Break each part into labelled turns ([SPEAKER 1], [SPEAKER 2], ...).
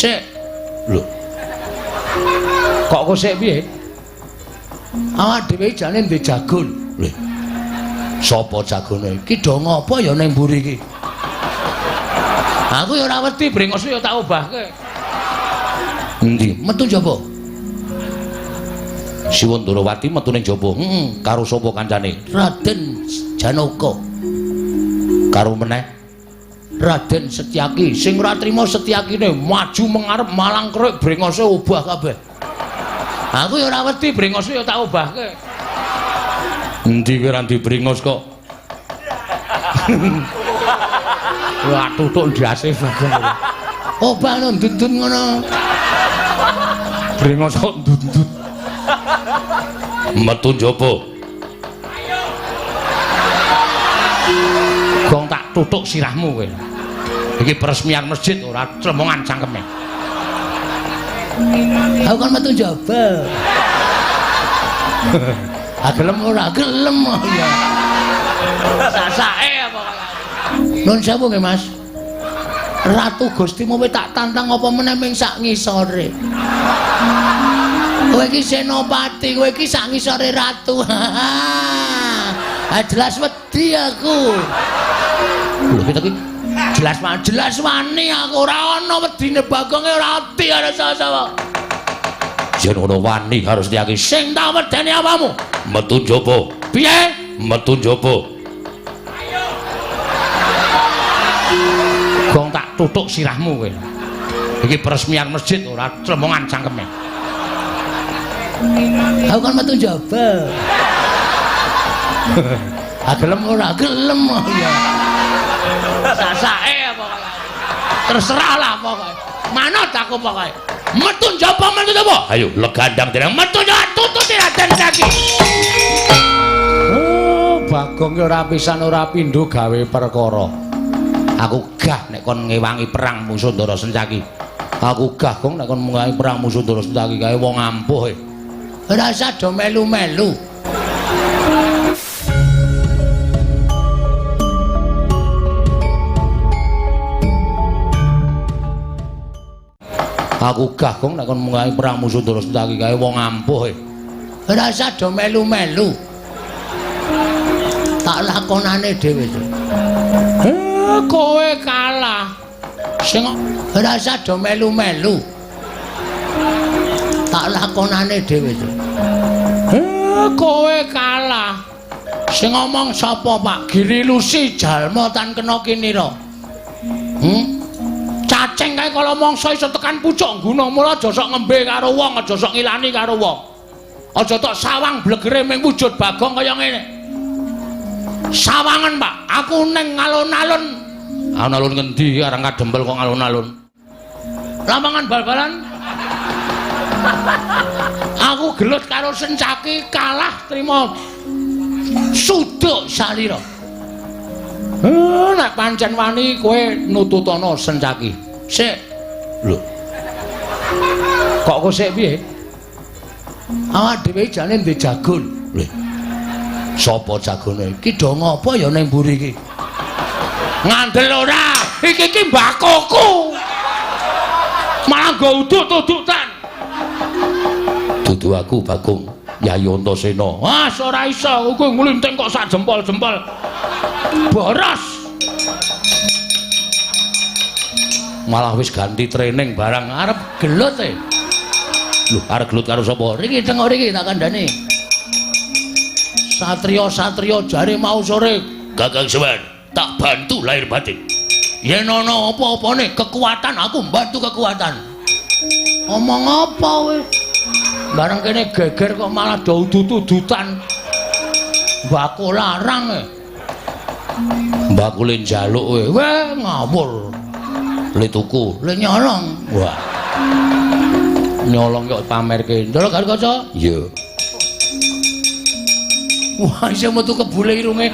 [SPEAKER 1] Sik. Lho. Kok kok sik piye? Awak dhewe jane ndek jagon. Lho. Sapa jagone? Iki do ngopo ya ning mburi iki? Aku ya ora wedi, brengos ya tak obahke. Endi? Metu njaba. Siwa Ndorowati metu ning jaba. Heeh, karo sapa kancane? Raden Janaka. Karo meneh Raden Setyaki. Sing ora trima Setyakine maju mengarep malang kerik brengose obah kabeh. Aku ya ora wedi, brengose ya tak obahke. Endi kowe ora ndi brengos kok? Wah, tutuk ndase Bagong. Obah no ndut-ndut ngono. Brengos kok ndut-ndut. Metu njaba. Gong tak tutuk sirahmu kowe. Iki peresmian masjid ora clemongan cangkeme. Aku kan metu njaba. Ah gelem ora gelem ya. Sasake apa kaya. Nun sewu nggih Mas. Ratu Gustimu tak tantang apa meneh ming sak ngisore. Kowe iki senopati, kowe iki sak ngisore ratu. Ah jelas wedi aku. Lho kita iki jelas jelas wani aku ora ana wedine Bagonge ora wedi karo sapa-sapa. Yen ngono wani harus Setyaki. Sing tak wedeni awamu. Metu njaba. Piye? Metu njaba. Gong tak tutuk sirahmu kowe. Iki peresmian masjid ora clemongan cangkeme. Aku kan metu njaba. Ah gelem ora gelem ya. Sasake apa kaya. Terserah lah pokoke. Manut aku pokoke. Metu njaba, metu njaba. Ayo legandang dereng metu njaba tututi Raden Setyaki. Oh, Bagong ki ora pisan ora pindho gawe perkara. Aku gah nek kon ngewangi perang musuh Ndara Sencaki. Aku gah gong nek kon ngewangi perang musuh Ndara Sencaki kae wong ampuh e. Ora usah do melu-melu. Aku gah gong nek kon ngewangi perang musuh Ndara Sencaki kae wong ampuh e. Ora usah do melu-melu. Tak lakonane dhewe. Kowe kalah. Sing ora usah do melu-melu. Tak lakonane dhewe. Kowe kalah. Sing ngomong sapa, Pak? Giri Lusi jalma tan kena kinira. Cacing kae kala mangsa iso tekan pucuk ngguna, mula aja sok ngembe karo wong, aja sok ngilani karo wong. Aja tok sawang blegere ming wujud Bagong kaya ngene. Sawangan, Pak. Aku ning alun-alun. Alun-alun ngendi arang kadempel kok alun-alun? Lapangan bal-balan. Aku gelut karo Sencaki kalah trima suduk salira. Nek pancen wani kowe nututana Sencaki. Sik. Lho. Kok kok sik piye? Awak dhewe jane ndek jagon. Lho. Sapa jagone? Iki do ngopo ya ning mburi iki? Ngandel ora? Iki iki mbakoku. Malah nggo udut-udutan. Dudu aku Bagong Yayi Antasena. Ah, ora iso, kowe nglinting kok sak jempol-jempol. Boros. Malah wis ganti training barang arep gelut e. Lho, arep gelut karo sapa? Riki tengok riki tak kandhani. Satria-satria jare mau sore, Kakang Semar, tak bantu lahir batin. Yen ana apa-apane kekuatan aku mbantu kekuatan. Omong apa kowe? Bareng kene geger kok malah do udut-udutan. Mbako larang e. Mbako le njaluk kowe. Weh ngawur. Le tuku, le nyolong. Wah. Nyolong kok pamerke. Ndelok karo kaca? Iya. Wah, isih metu kebule irunge.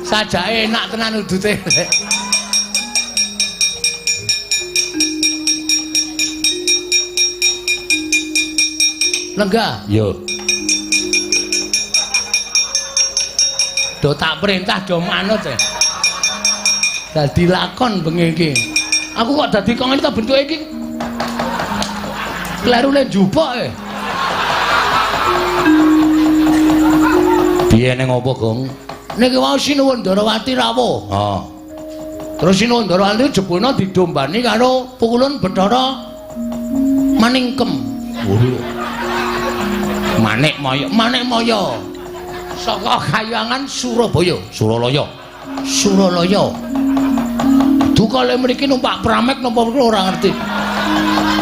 [SPEAKER 1] Sajake enak tenan udute. Lenggah? Iya. Do tak perintah do manut e. Dadi lakon bengi iki. Aku kok dadi kok ngene ta bentuke iki. Klerune njupuk e. Piye ning apa, Gong? Niki wau Sinuwun Ndarawati rawuh. Ha. Terus Sinuwun Ndarawati jebulna didombani karo Pukulun Bathara Maningkem. Manik Maya, Manik Maya. Saka kayangan Surabaya, Suralaya. Suralaya. Duka le mriki numpak pramek napa ora ngerti.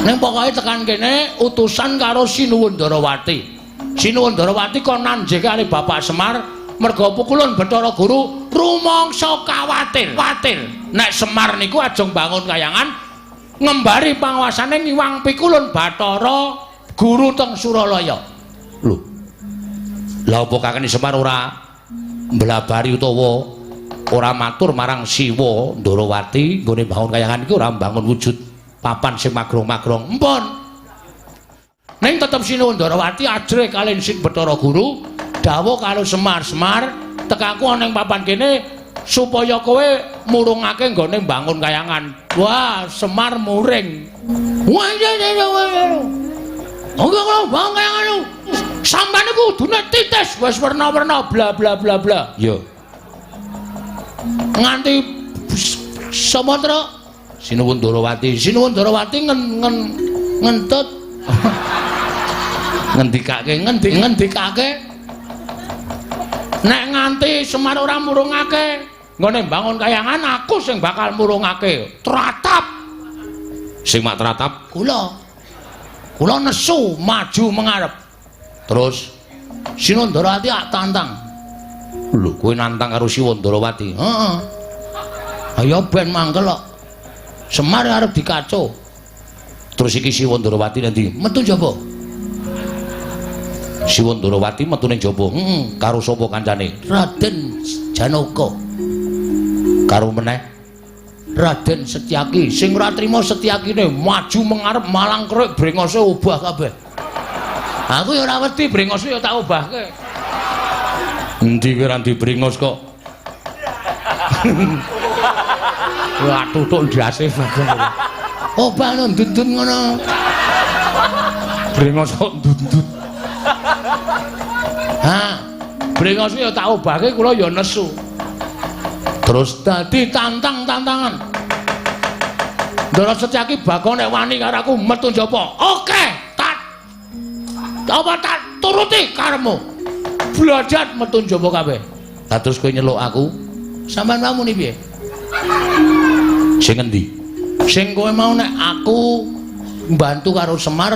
[SPEAKER 1] Ning pokoke tekan kene utusan karo Sinuwun Ndarawati. Sinuwun Ndarawati kon nanjeke karo Bapak Semar merga Pukulun Bathara Guru rumangsa kawatir. Watir. Nek Semar niku ajeng bangun kayangan ngembari panguasane ngiwang Pikulun Bathara Guru teng Suralaya. Lho. Lah apa kakene Semar ora mblabari utawa ora matur marang Siwa Ndarawati nggone bangun kayangan iki ora mbangun wujud papan sing magrong-magrong. Empun. Ning tetep Sinuwun Ndarawati ajrih kaliyan Sin Bathara Guru dawuh karo Semar, Semar tekaku ana ing papan kene supaya kowe murungake nggone mbangun kayangan. Wah, Semar muring. Wah, iya iya iya. Oke, kalau bangun kayangan lu. Sampeyan iku kudune titis wis werna-werna bla bla bla bla. Iya. Nganti Samatra Sinuwun Ndarawati, Sinuwun Ndarawati ngen ngen ngentut ngendikake ngendi ngendikake nek nganti Semar ora murungake nggone mbangun kayangan aku sing bakal murungake. Tratap. Sing mak tratap kula. Kula nesu maju mengarep. Terus Sinuwun Ndarawati ak tantang. Lho, kowe nantang karo Siwa Ndarawati? Heeh. Ayo ben mangkel kok. Semar arep dikaco. Terus iki Siwa Ndarawati nanti metu njaba. Siwa Ndarawati metu ning jaba. Heeh, karo sapa kancane? Raden Janaka. Karo meneh Raden Setyaki. Sing ora trima Setyakine maju mengarep malang kerik brengose obah kabeh. Aku ya ora wedi brengose ya tak obahke. Endi kowe ora ndi brengos kok. Wah, tutuk ndase bagong. Obah no ndut-ndut ngono. Brengos kok ndut-ndut. Ha, brengos ya tak obahke kula ya nesu. Terus dadi tantang-tantangan. Ndara Setyaki bakal nek wani karo aku metu njaba. Oke, tak apa tak turuti karepmu. Blajat metu njaba kabeh. Lah terus kowe nyeluk aku, sampean mau muni piye? Sing endi? Sing kowe mau nek aku mbantu karo Semar,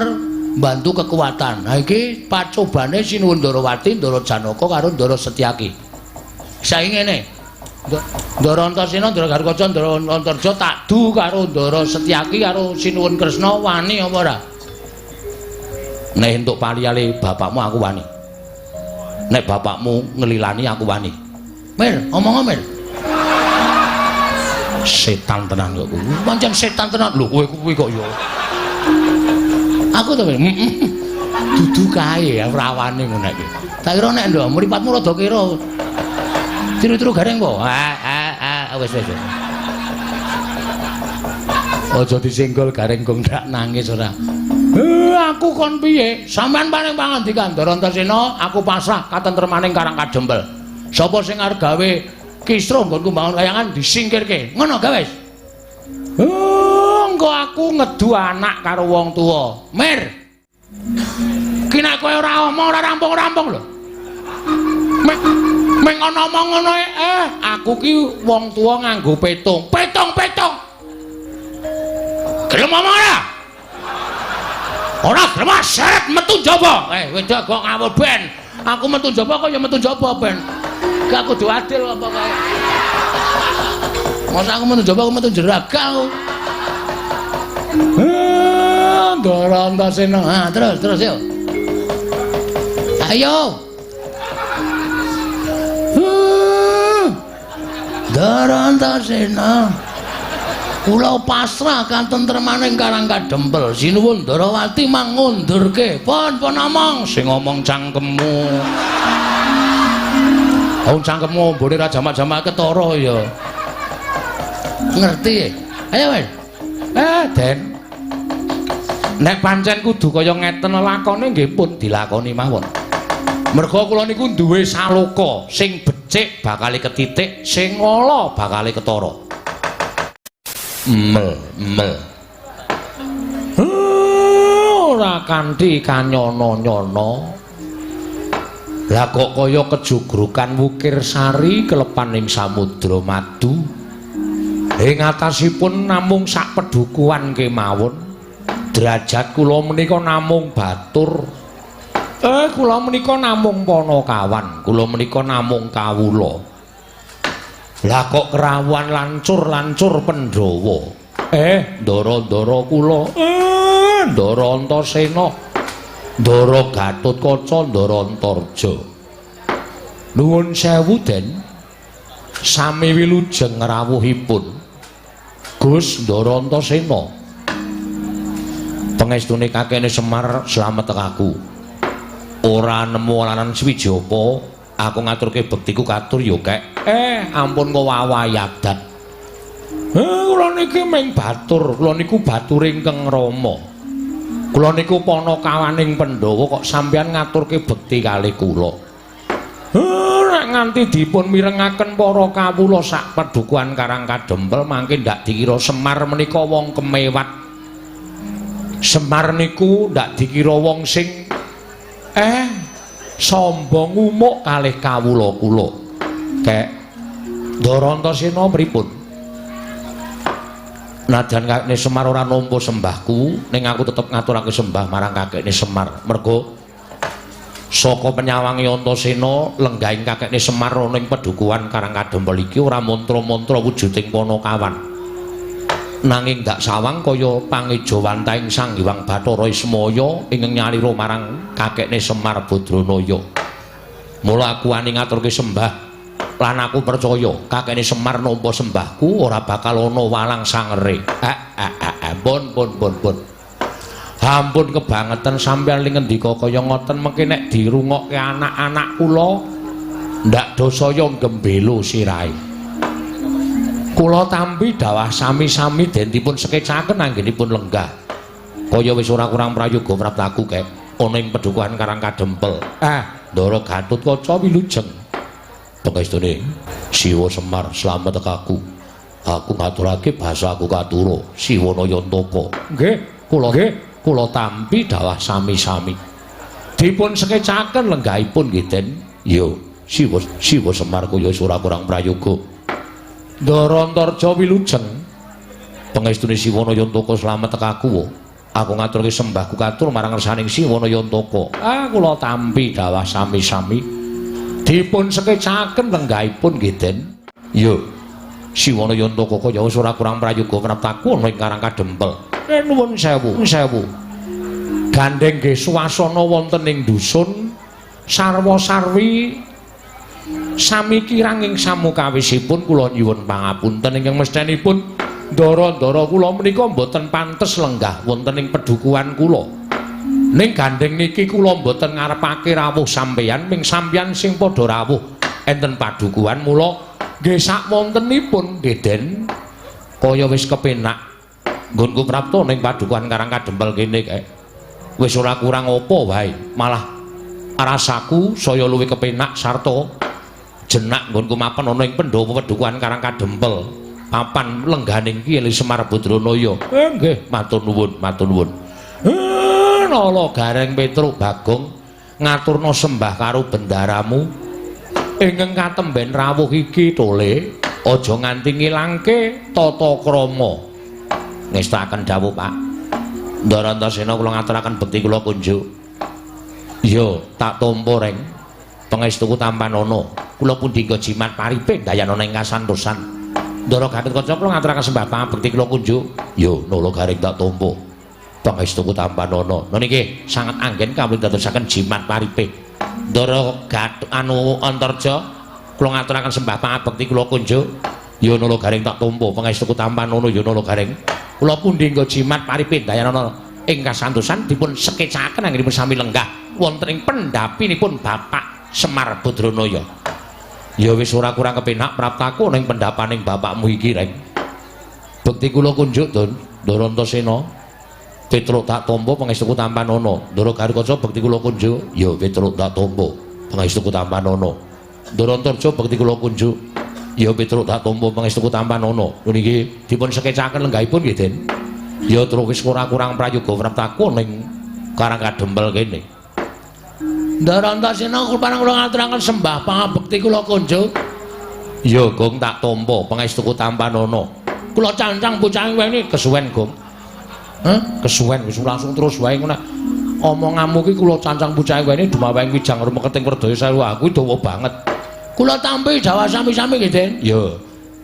[SPEAKER 1] mbantu kekuatan. Nah iki pacobane Sinuwun Ndarawati, Ndara Janaka karo Ndara Setyaki. Saiki ngene. Ndara Antasena, Ndara Garukaca, Ndara Antarja tak du karo Ndara Setyaki karo Sinuwun Kresna wani apa ora? Nek entuk paliyale bapakmu aku wani. Nek bapakmu ngelilani aku wani. Mir, omong Mir. Setan tenan kok kuwi. Pancen setan tenan. Lho kowe kuwi kok ya. Aku to dudu kae ora wani ngono iki. Tak kira nek ndok mripatmu rada kira. Tiru-tiru gareng po. Ah ah ah wis wis. Aja disenggol gareng gong ndak nangis ora. Aku kon piye? Sampeyan paring pangandikan Ndara Antasena, aku pasrah katentremaning Karang Kadempel. Sapa sing arep gawe kisruh nggonku mbangun kayangan disingkirke. Ngono gawe wis. Engko aku ngedu anak karo wong tuwa. Mir. Ki nek kowe ora omong ora rampung-rampung lho. Meng ana omong ngono aku ki wong tuwa nganggo petung. Petung-petung. Gelem omong ora? Ora gelem seret metu njaba. Wedok kok ngawur ben. Aku metu njaba kok ya metu njaba ben. Gak kudu adil apa kae. Masa aku metu njaba aku metu jeraga aku. Ndara Antasena. Ha, terus terus yo. Ayo. Ndara Antasena. Kula pasrah katentremaning Karang Kadempel. Sinuwun Ndarawati mangundurke. Pun pun omong sing ngomong cangkemmu. Wong cangkemmu mbone ra jamak-jamak ketara ya. Ngerti ya? Ayo wis.
[SPEAKER 2] Eh, Den. Nek pancen kudu kaya ngeten lakone nggih pun dilakoni mawon. Merga kula niku duwe saloka sing becik bakale ketitik, sing ala bakale ketara. Mel, mel. Ora kanthi kanyono-nyono. Lah kok kaya kejugrukan wukir sari kelepan ing samudra madu. Ing atasipun namung sak pedukuhan kemawon. Derajat kula menika namung batur. Kula menika namung panakawan, kula menika namung kawula. Lah kok kerawuhan lancur-lancur Pandhawa. Ndara-ndara kula. Ndara Antasena. Ndara Gatotkaca, Ndara Antarja. Nuwun sewu, Den. Sami wilujeng rawuhipun. Gus Ndara Antasena. Pengestune kakene Semar slamet aku. Ora nemu alanan suwiji apa, aku ngaturke bektiku katur ya, Kek. Ampun ngowawahi adat. Kula niki ming batur, kula niku bature ingkang Rama. Kula niku panakawaning Pandhawa kok sampeyan ngaturke bekti kalih kula. Nek nganti dipun mirengaken para kawula sak padukuhan Karang Kadempel mangke ndak dikira Semar menika wong kemewat. Semar niku ndak dikira wong sing sombong umuk kalih kawula kula. Kek Ndara Antasena pripun? Najan kakekne Semar ora nampa sembahku, ning aku tetep ngaturake sembah marang kakekne Semar. Merga saka penyawange Antasena lenggahing kakekne Semar ana ing pedukuhan Karang Kadempel iki ora mantra-mantra wujuding panakawan. Nanging dak sawang kaya pangejawantahing Sang Hyang Bathara Ismaya ingkang nyalira marang kakekne Semar Badranaya. Mula aku wani ngaturke sembah lan aku percaya kakekne Semar nampa sembahku ora bakal ana walang sangere. Pun pun pun pun. Ampun kebangetan sampeyan li ngendika kaya ngoten mengke nek dirungokke anak-anak kula ndak dosaya gembelo sirahe. Kula tampi dawah sami-sami den dipun sekecaken anggenipun lenggah. Kaya wis ora kurang prayoga praptaku kek ana ing pedukuhan Karang Kadempel. Ndara Gatotkaca wilujeng. Pengestune Siwa Semar slamet aku. Aku ngaturake basa aku katura Siwa Nayantaka. Nggih, kula nggih, kula tampi dawah sami-sami. Dipun sekecaken lenggahipun nggih Den. Yo, Siwa Siwa Semar kaya wis ora kurang prayoga. Ndara Antarja wilujeng. Pengestune Siwa Nayantaka slamet aku. Aku ngaturke sembahku katur marang ngersaning Siwa Nayantaka. Kula tampi dawah sami-sami. Dipun sekecaken lenggahipun nggih Den. Yo. Siwa Nayantaka kaya wis ora kurang prayoga praptaku ana ing Karang Kadempel. Nuwun sewu, sewu. Gandeng nggih swasana wonten ing dusun sarwa-sarwi sami kirang ing samukawisipun kula nyuwun pangapunten ingkang mesthenipun ndara-ndara kula menika mboten pantes lenggah wonten ing pedukuhan kula. Ning gandeng niki kula mboten ngarepake rawuh sampeyan, ming sampeyan sing padha rawuh enten padukuhan mula nggih sak wontenipun nggih Den kaya wis kepenak nggonku prapta ning padukuhan Karang Kadempel kene kae. Wis ora kurang apa wae, malah rasaku saya luwih kepenak sarta jenak nggonku mapan ana ing pendopo pedukuhan Karang Kadempel. Papan lengganing Ki Semar Badranaya. Nggih, matur nuwun, matur nuwun. Nala Gareng Petruk Bagong ngaturna sembah karo bendaramu ingkang katemben rawuh iki tole aja nganti ngilangke tata krama. Ngestakaken dawuh, Pak. Ndara Antasena kula ngaturaken bekti kula kunjuk. Iya, tak tampa reng. Pangestuku tampanana. Kula pundi jimat paripe dayanana ing kasantosan. Ndara Gatotkaca kula ngaturaken sembah pangabekti kula kunjuk. Yo, Nala Gareng tak tampa. Pangestuku tampanana. Nah niki sanget anggen kawula dadosaken jimat paripe. Ndara Gat anu Antarja kula ngaturaken sembah pangabekti kula kunjuk. Yo Nala Gareng tak tampa. Pangestuku tampanana yo Nala Gareng. Kula pundi nggo jimat paripe dayanana ing kasantosan dipun sekecaken anggenipun sami lenggah wonten ing pendhapinipun Bapak Semar Badranaya. Ya wis ora kurang kepenak praptaku ning pendhapaning bapakmu iki, Reng. Bekti kula kunjuk, Don. Ndara Antasena. Petruk tak tampa pangestuku tampanana. Ndara Garukaca bekti kula kunjuk. Ya Petruk tak tampa pangestuku tampanana. Ndara Antarja bekti kula kunjuk. Ya Petruk tak tampa pangestuku tampanana. Niki dipun sekecaken lenggahipun nggih, Den. Ya truk wis ora kurang prayoga praptaku ning Karang Kadempel kene.
[SPEAKER 1] Ndara Antasena kula ngaturaken sembah pangabekti kula kunjuk.
[SPEAKER 2] Ya Gong tak tampa pangestuku tampanana.
[SPEAKER 1] Kula cancang bocahe weni
[SPEAKER 2] kesuwen, Gong.
[SPEAKER 1] Hah?
[SPEAKER 2] Kesuwen wis langsung terus wae ngono. Omonganmu ki kula cancang bocahe weni dumaweng wijang rumeketing werdaya sewu aku dawa banget.
[SPEAKER 1] Kula tampi dawa sami-sami nggih, Den.
[SPEAKER 2] Ya.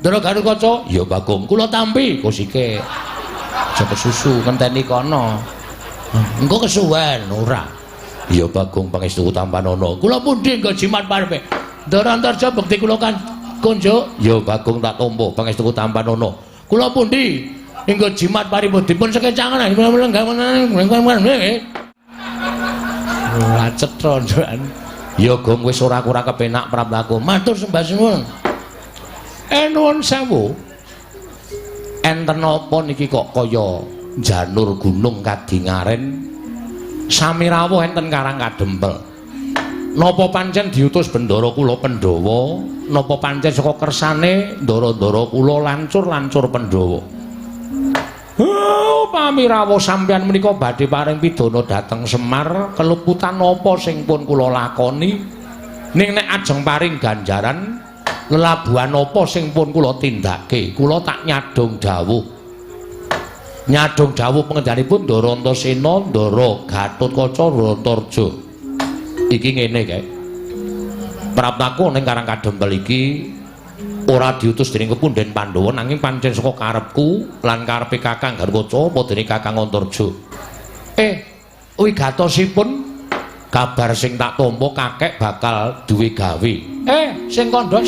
[SPEAKER 1] Ndara Garukaca?
[SPEAKER 2] Ya, Bagong.
[SPEAKER 1] Kula tampi
[SPEAKER 2] kosike. Aja kesusu ngenteni kono.
[SPEAKER 1] Engko kesuwen ora.
[SPEAKER 2] Ya Bagong pangestuku tampanana.
[SPEAKER 1] Kula pundi nggo jimat parepe. Ndara Antarja bekti kula kan kunjuk.
[SPEAKER 2] Ya Bagong tak tampa pangestuku tampanana.
[SPEAKER 1] Kula pundi nggo jimat paripun dipun sekecangan. Ora cetha ndukan.
[SPEAKER 2] Ya Gong wis ora kurang kepenak praptaku.
[SPEAKER 1] Matur sembah suwun.
[SPEAKER 2] Nuwun sewu. Enten apa niki kok kaya janur gunung kadingaren sami rawuh enten Karang Kadempel. Napa pancen diutus bendara kula Pandhawa? Napa pancen saka kersane ndara-ndara kula lancur-lancur Pandhawa? Oh, pamirawuh sampeyan menika badhe paring pidana dhateng Semar, keluputan napa sing pun kula lakoni? Ning nek ajeng paring ganjaran lelabuhan apa sing pun kula tindake? Kula tak nyadong dawuh. Nyadong dawuh pengendhanipun Ndara Antasena, Ndara Gatotkaca, Ndara Antarja. Iki ngene kae. Praptaku ning Karang Kadempel iki ora diutus dening kepundhen Pandhawa nanging pancen saka karepku lan karepe Kakang Garukaca apa dening Kakang Antarja. Wigatosipun kabar sing tak tampa kakek bakal duwe gawe.
[SPEAKER 1] Sing kandha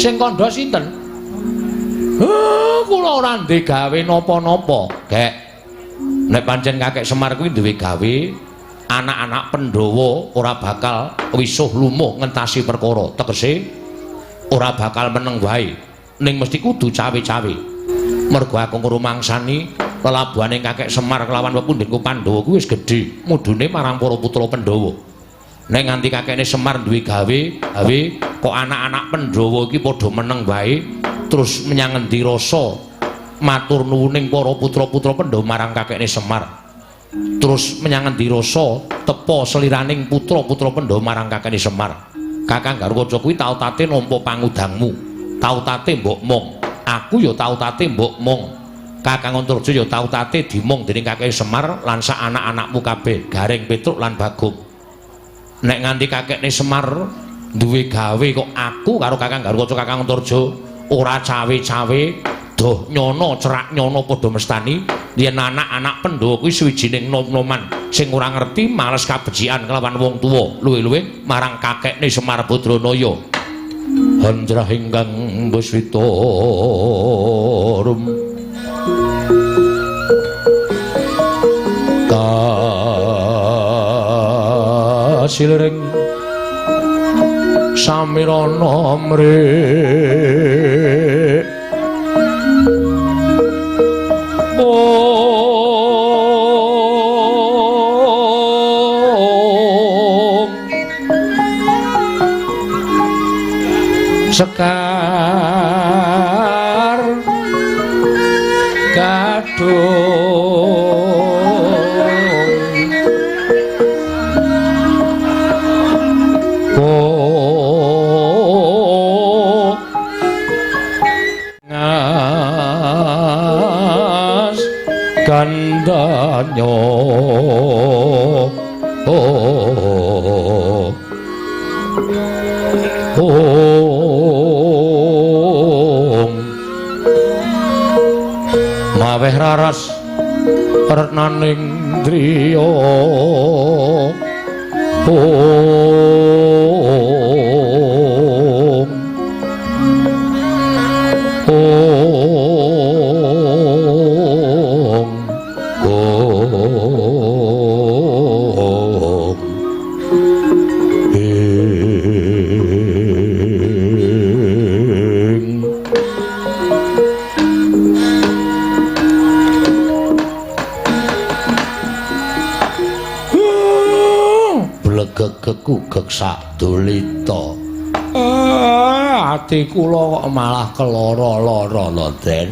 [SPEAKER 1] sinten? Kula ora ndek gawe napa-napa,
[SPEAKER 2] Gek. Nek pancen kakek Semar kuwi duwe gawe, anak-anak Pandhawa ora bakal wisuh lumuh ngentasi perkara. Tegese ora bakal meneng wae. Ning mesti kudu cawe-cawe. Mergo aku ngrumangsani lelabuhane kakek Semar kelawan pepundhenku Pandhawa kuwi wis gedhe, mudune marang para putra Pandhawa. Nek nganti kakekne Semar duwe gawe, kok anak-anak Pandhawa iki padha meneng wae, terus menyang ngendi rasa matur nuwuning para putra-putra Pandhawa marang kakekne Semar. Terus menyang ngendi rasa tepa seliraning putra-putra Pandhawa marang kakekne Semar. Kakang Garukaca kuwi tau tate nampa pangudangmu, tau tate mbok mong. Aku ya tau tate mbok mong. Kakang Antarja ya tau tate dimong dening kakek Semar lan sak anak-anakmu kabeh, Gareng, Petruk lan Bagong. Nek nganti kakekne Semar duwe gawe kok aku karo Kakang Garukaca, Kakang Antarja ora cawe-cawe, doh nyono cerak nyono padha mestani yen anak-anak Pandhawa kuwi suwijining nom-noman sing ora ngerti males kabecikan kelawan wong tuwa, luwih-luwih marang kakekne Semar Badranaya. Handrah ingkang buswita rum kasilring samirana mrik sekar kadung ngas gandanyo oh maweh raras retnaning driya om om om ing kegek-kugek sak dulita. Ati kula kok malah keloro-loro lho, Den.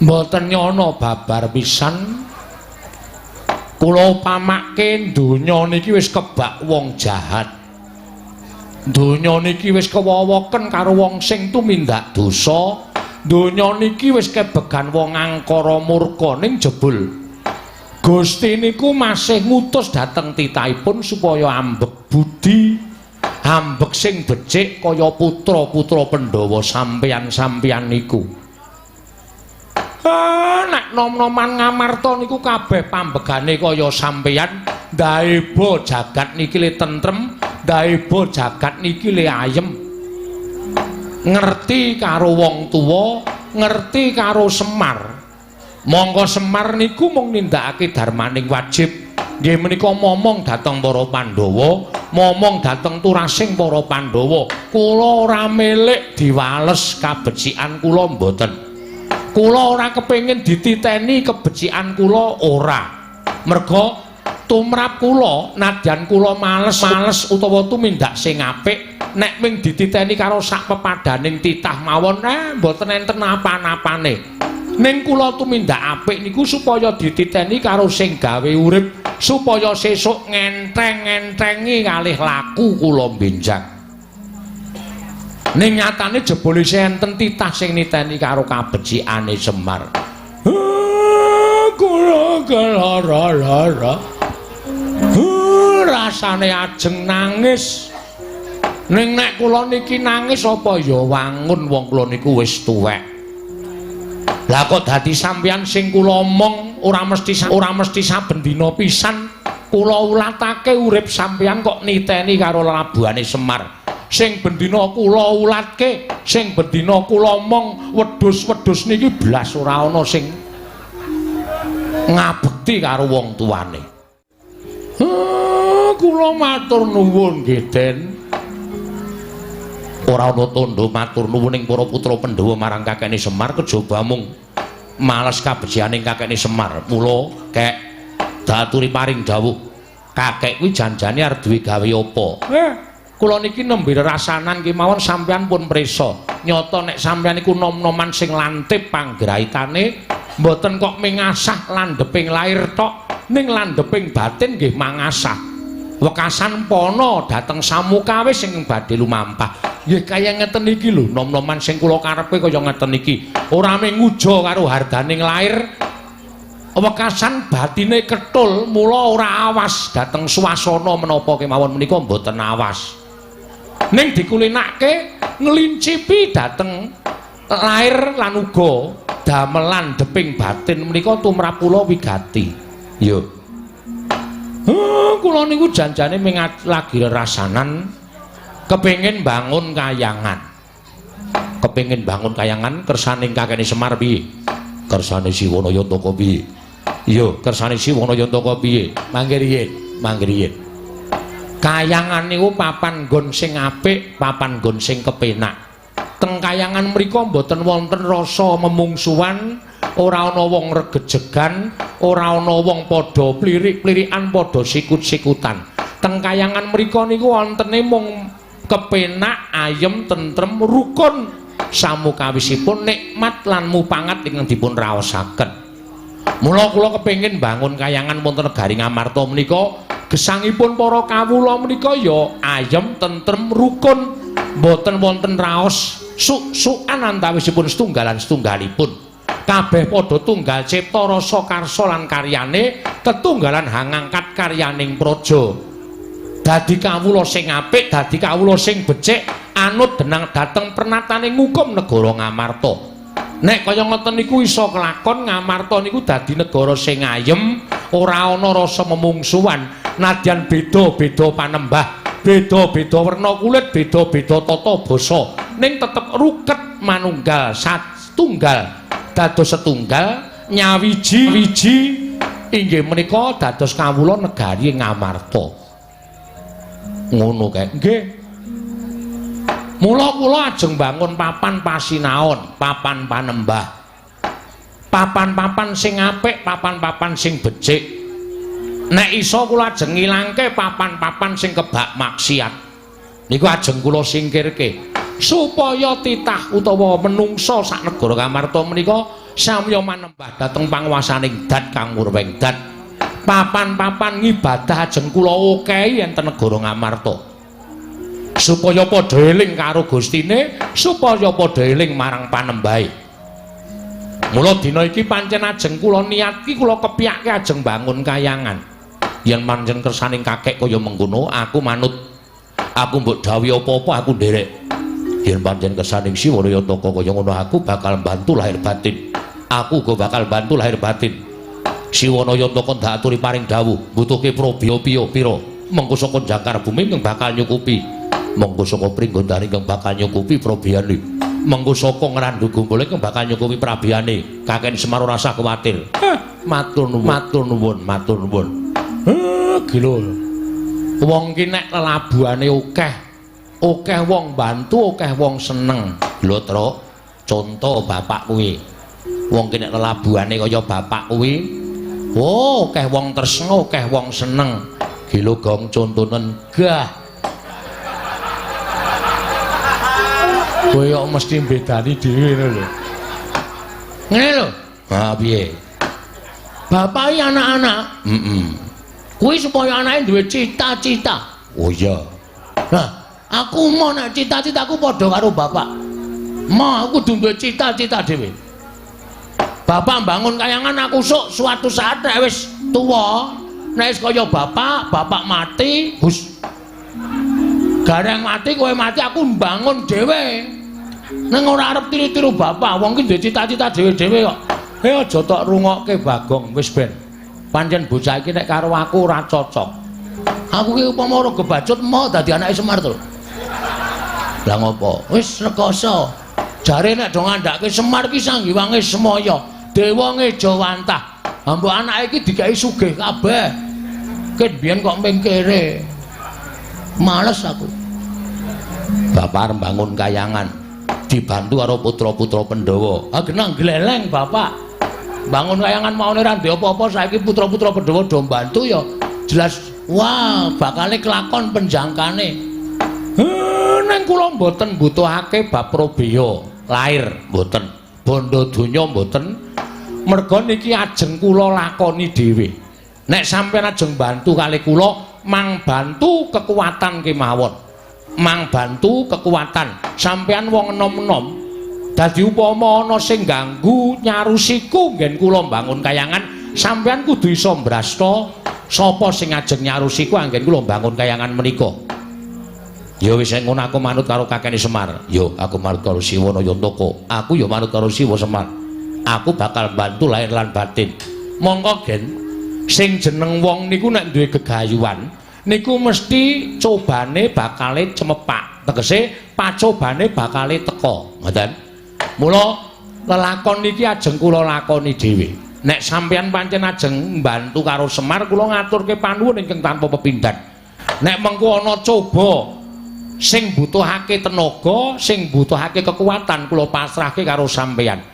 [SPEAKER 2] Mboten nyono babar pisan. Kula upamake donya niki wis kebak wong jahat. Donya niki wis kewowoken karo wong sing tumindak dosa. Donya niki wis kebegan wong angkara murka, ning jebul Gusti niku masih ngutus dhateng titahipun supaya ambek budi, ambek sing becik kaya putra-putra Pandhawa sampeyan-sampeyan niku. Nek nom-noman Ngamarta niku kabeh pambegane kaya sampeyan, ndaeba jagat niki le tentrem, ndaeba jagat niki le ayem. Ngerti karo wong tuwa, ngerti karo Semar. Mongko Semar niku mung nindakake darmaning wajib. Nggih menika momong dhateng para Pandhawa, momong dhateng turasing para Pandhawa. Kula ora milik diwales kabecikan kula mboten. Kula ora kepengin dititeni kebecikan kula ora. Merga tumrap kula nadyan kula males-males utawa tumindak sing apik, nek ming dititeni karo sak pepadaning titah mawon, mboten enten apa-apane. Ning kula tumindak apik niku supaya dititeni karo sing gawe urip, supaya sesuk ngenteng-ngentengi kalih laku kula benjang. Ning nyatane jebule enten titah sing niteni karo kabecikane Semar. Kula kelara-lara. Rasane ajeng nangis. Ning nek kula niki nangis apa ya wangun wong kula niku wis tuwek. Lah kok dadi sampeyan sing kula omong ora mesti saben dina pisan kula ulatake urip sampeyan kok niteni karo lelabuhane Semar. Sing bendina kula ulatke, sing bendina kula omong wedhus-wedhus niki blas ora ana sing ngabekti karo wong tuane. Kula matur nuwun nggih, Den. Ora ana tandha matur nuwun ing para putra Pandhawa marang kakekne Semar kejaba mung males kabecikaning kakekne Semar. Mula kek daturi paring dawuh, kakek kuwi janjane arep duwe gawe apa? Kula niki nembe rasanan kemawon sampeyan pun prisa. Nyata nek sampeyan niku nom-noman sing lantip panggraitane, mboten kok mingasah landheping lair tok, ning landheping batin nggih mangasah. Wekasan pana dhateng samukawis sing badhe lumampah. Nggih kaya ngeten iki lho, nom-noman sing kula karepe kaya ngeten iki. Ora mung nguja karo hardaning lair, wekasan batine ketul, mula ora awas dhateng swasana menapa kemawon menika mboten awas. Ning dikulinake nglincipi dhateng lair lan uga damelan deping batin menika tumrap kula wigati. Yo. Kula niku janjane ming lagi rasanan kepengin bangun kayangan. Kepengin bangun kayangan kersane kakekne Semar piye? Kersane Siwana Yantaka piye? Iya, kersane Siwana Yantaka piye? Mangke riyin, mangke riyin. Kayangan niku papan nggon sing apik, papan nggon sing kepenak. Teng kayangan mriku mboten wonten rasa memungsuhan, ora ana wong regejegan, ora ana wong padha plirik-plirikan, padha sikut-sikutan. Teng kayangan mriku niku wontene mung kepenak, ayem, tentrem, rukun samukawisipun nikmat lan mupangat ingkang dipun raosaken. Mula kula kepengin bangun kayangan wonten negari Ngamarta menika, gesangipun para kawula menika ya ayem, tentrem, rukun, mboten wonten raos suk-sukan antawisipun setunggalan setunggalipun. Kabeh padha tunggal cipta rasa karsa lan karyane, tetunggalan hangangkat karyaning praja. Dadi kawula sing apik, dadi kawula sing becik, anut denang dhateng pernatane ngukum negara Ngamarta. Nek kaya ngoten niku iso kelakon, Ngamarta niku dadi negara sing ayem, ora ana rasa memungsuhan, nadyan beda-beda panembah, beda-beda werna kulit, beda-beda tata basa, ning tetep ruket manunggal satunggal, dados setunggal nyawiji-wiji inggih menika dados kawula negari Ngamarta. Ngono kae. Nggih. Mula kula ajeng bangun papan pasinaon, papan panembah. Papan-papan sing apik, papan-papan sing becik. Nek iso kula ajeng ngilangke papan-papan sing kebak maksiat. Niku ajeng kula singkirke supaya titah utawa menungsa sak negara Ngamarta menika samya manembah dhateng panguwasaning dat kang murweng dat. Papan-papan ngibadah ajeng kula okehi enten negara Ngamarta. Supaya padha eling karo Gustine, supaya padha eling marang panembahe. Mula dina iki pancen ajeng kula niatki, kula kepyake ajeng bangun kayangan. Yen pancen kersaning kakek kaya mengkono, aku manut. Aku mbok dawuhi apa-apa aku nderek. Yen pancen kersaning Siwa Yantaka kaya ngono, aku bakal bantu lahir batin. Aku uga bakal bantu lahir batin. Siwana Yantaka ndak aturi paring dawuh, mbutuhke probya pira. Mengko saka jangkar bumi ingkang bakal nyukupi. Mengko saka Pringgondani ingkang bakal nyukupi probiyane. Mengko saka Ngrandu Gumbul ingkang bakal nyukupi prabiyane. Kakek Semar ora usah kuwatir. Matur nuwun, matur nuwun, matur nuwun. Gila. Wong ki nek lelabuhane akeh, akeh wong bantu, akeh wong seneng. Lho, Truk, conto bapak kuwi. Wong ki nek lelabuhane kaya bapak kuwi, oh, akeh wong tresna, akeh wong seneng. Gila gong contonen gah. Kowe kok mesti mbedani dhewe ngono lho.
[SPEAKER 1] Ngene lho.
[SPEAKER 2] Ha piye?
[SPEAKER 1] Bapak iki anak-anak.
[SPEAKER 2] Heeh.
[SPEAKER 1] Kuwi supaya anake duwe cita-cita.
[SPEAKER 2] Oh iya.
[SPEAKER 1] Lah, aku mau nek cita-citaku padha karo bapak. Mau aku kudu duwe cita-cita dhewe. Bapak bangun kayangan aku sok suatu saat nek wis tuwa, nek wis kaya bapak, bapak mati, hus. Gareng mati kowe mati aku mbangun dhewe. Ning ora arep tiru-tiru bapak, wong ki duwe cita-cita dhewe-dhewe kok.
[SPEAKER 2] Aja tok rungokke Bagong wis ben. Pancen bocah iki nek karo aku ora cocok.
[SPEAKER 1] Aku ki upama ora gebacut mau dadi anake Semar to. Lah ngopo? Wis rekoso. Jare nek do ngandhake Semar ki sanggiwange semaya, dewa ngejawantah. Ha mbok anake iki digawe sugih kabeh. Ket biyen kok mengkere. Males aku.
[SPEAKER 2] Bapak arep bangun kayangan dibantu karo putra-putra Pandhawa.
[SPEAKER 1] Ah genah gleleng bapak. Bangun kayangan maune ora ndek apa-apa saiki putra-putra Pandhawa do mbantu ya jelas wah bakale kelakon penjangkane.
[SPEAKER 2] Neng kula mboten mbutuhake bab probya lair mboten, bondo donya mboten. Merga niki ajeng kula lakoni dhewe. Nek sampeyan ajeng bantu kali kula, mang bantu kekuatan kemawon. Mang bantu kekuatan. Sampeyan wong enom-enom. Dadi upama ana sing ganggu nyarusiku nggen kula mbangun kayangan, sampeyan kudu iso mbrasta sapa sing ajeng nyarusiku anggen kula mbangun kayangan menika. Ya wis ngono aku manut karo kakene Semar. Ya aku manut karo Siwana Yantaka. Aku ya manut karo Siwa Semar. Aku bakal bantu lahir lan batin. Mongko gen sing jeneng wong niku nek duwe gegayuhan niku mesti cobane bakale cemepak. Tegese pacobane bakale teka. Ngoten. Mula lelakon niki ajeng kula lakoni dhewe. Nek sampeyan pancen ajeng mbantu karo Semar kula ngaturke panuwun ingkang tanpa pepindhan. Nek mengko ana coba sing butuhake tenaga, sing butuhake kekuatan kula pasrahke karo sampeyan.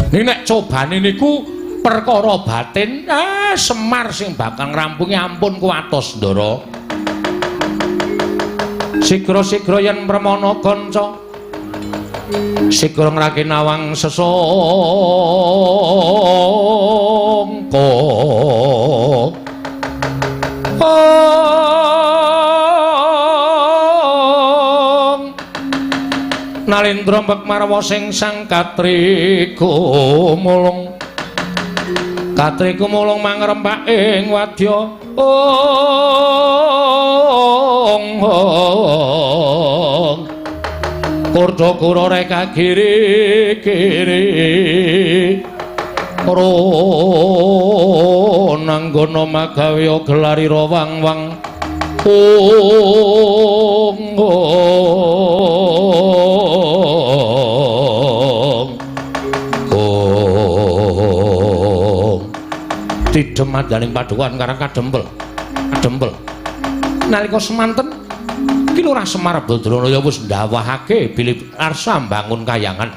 [SPEAKER 2] Ning nek cobane niku perkara batin, Semar sing bakal ngrampungi ampun kuwatos, Ndara. Sigra-sigra yen premana kanca, sigra ngrake nawang sesangka. Nalendra mbek marwa sing sang katrikumulung. Katrikumulung mangrempak ing wadya. Ong ong. Kurda-kura reka kiri-kiri. Ronanggana magawe gelarira wang-wang. Ong ong. Ong. Tidhem adaning padukan karang kadempel. Kadempel. Nalika semanten Ki Lurah Semar Badranaya wis ndawahake bilih arsa mbangun kayangan.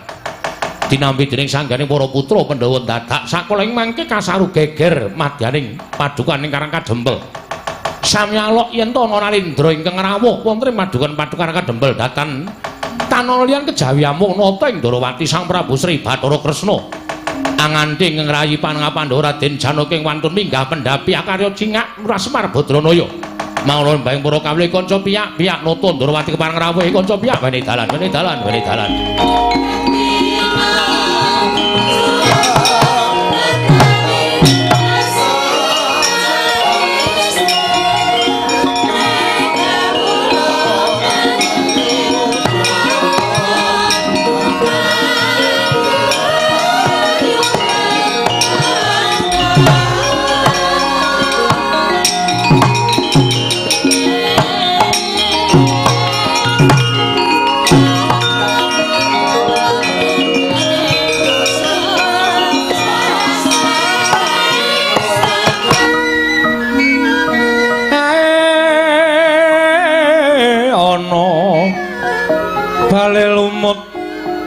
[SPEAKER 2] Dinampi dening sanggane para putra Pandhawa dadak sakola ing mangke kasaru geger madyaning padukan ing Karang Kadempel. Samyalok yen to ana Nalendra ingkang rawuh wonten ing padukan Karang Kadempel datan tanah liyan kejawi amung nata ing Ndorowati Sang Prabu Sri Bathara Kresna. Anganti ingkang rayi panengah Pandhawa Raden Janaka ing wantun minggah pendhapi akarya cingak Lurah Semar Badranaya. Mangla mbayang para kawula kanca piyak-piyak nata Ndorowati kepareng rawuh kanca piyak wene dalan wene dalan wene dalan.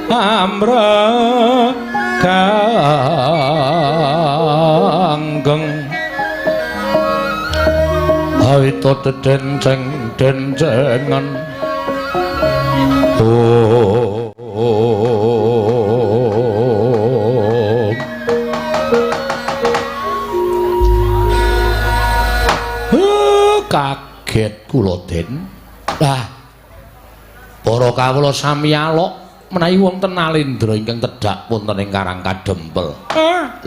[SPEAKER 2] Amreganggeng awita dedenceng dencengan kaget kula Den. Lah para kawula sami alok menawi wonten Nalendra ingkang tedhak wonten ing Karang Kadempel.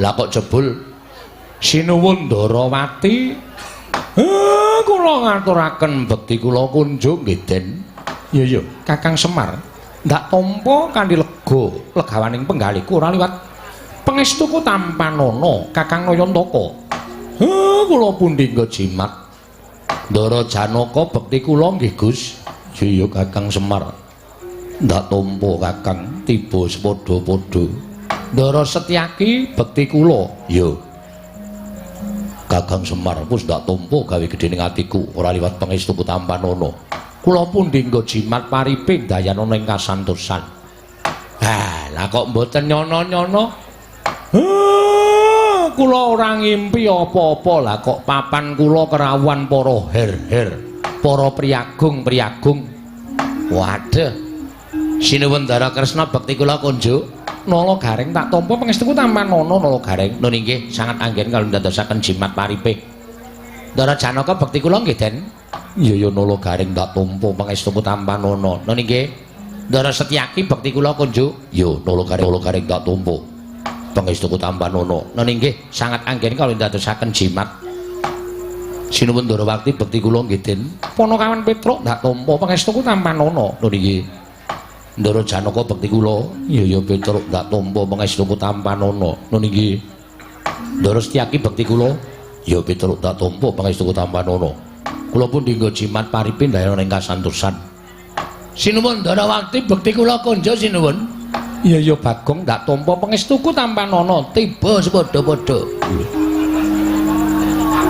[SPEAKER 2] Lah kok jebul sinuwun Ndorowati? Kula ngaturaken bekti kula kunjung nggih Den. Iya iya, Kakang Semar. Ndak tampa kanthi lega legawaning penggalihku ora liwat pangestuku tampanana Kakang Nayantaka. Kula pundi nggo jimat. Ndara Janaka bekti kula nggih Gus. Iya Kakang Semar. Ndak tampa Kakang tiba sepadha-padha. Ndara Setyaki bekti kula. Ya. Kakang Semar wis ndak tampa gawe gedhe ning atiku ora liwat pangestuku tampanana. Kula pundi nggo jimat paripe dayanana ing kasantosan. Ha, lah kok mboten nyono-nyono? Kula ora ngimpi apa-apa lah kok papan kula kerawuhan para her-her, para priyagung-priyagung. Waduh. Sinuwun Ndara Kresna bekti kula kunjuk. Nala Gareng tak tampa pangestuku tampanana Nala Gareng. Nun inggih sangat anggen kalih ndadosaken jimat paripe. Ndara Janaka bekti kula nggih Den. Iya ya Nala Gareng tak tampa pangestuku tampanana. Nun inggih. Ndara Setyaki bekti kula kunjuk. Ya Nala Gareng, Nala Gareng tak tampa pangestuku tampanana. Nun inggih sangat anggen kalih ndadosaken jimat. Sinuwun Ndorowati bekti kula nggih Den. Panakawan Petruk tak tampa pangestuku tampanana. Nun inggih. Ndara Janaka bekti kula. Iya ya Petruk ndak tampa pangestuku tampanana. Nun inggih. Ndara Setyaki bekti kula. Ya Petruk ndak tampa pangestuku tampanana. Kula pun dinggo jimat paripe ndayana ing kasantosan. Sinuwun Ndarawati bekti kula konjo sinuwun. Iya ya Bagong ndak tampa pangestuku tampanana. Tiba sepadha-padha.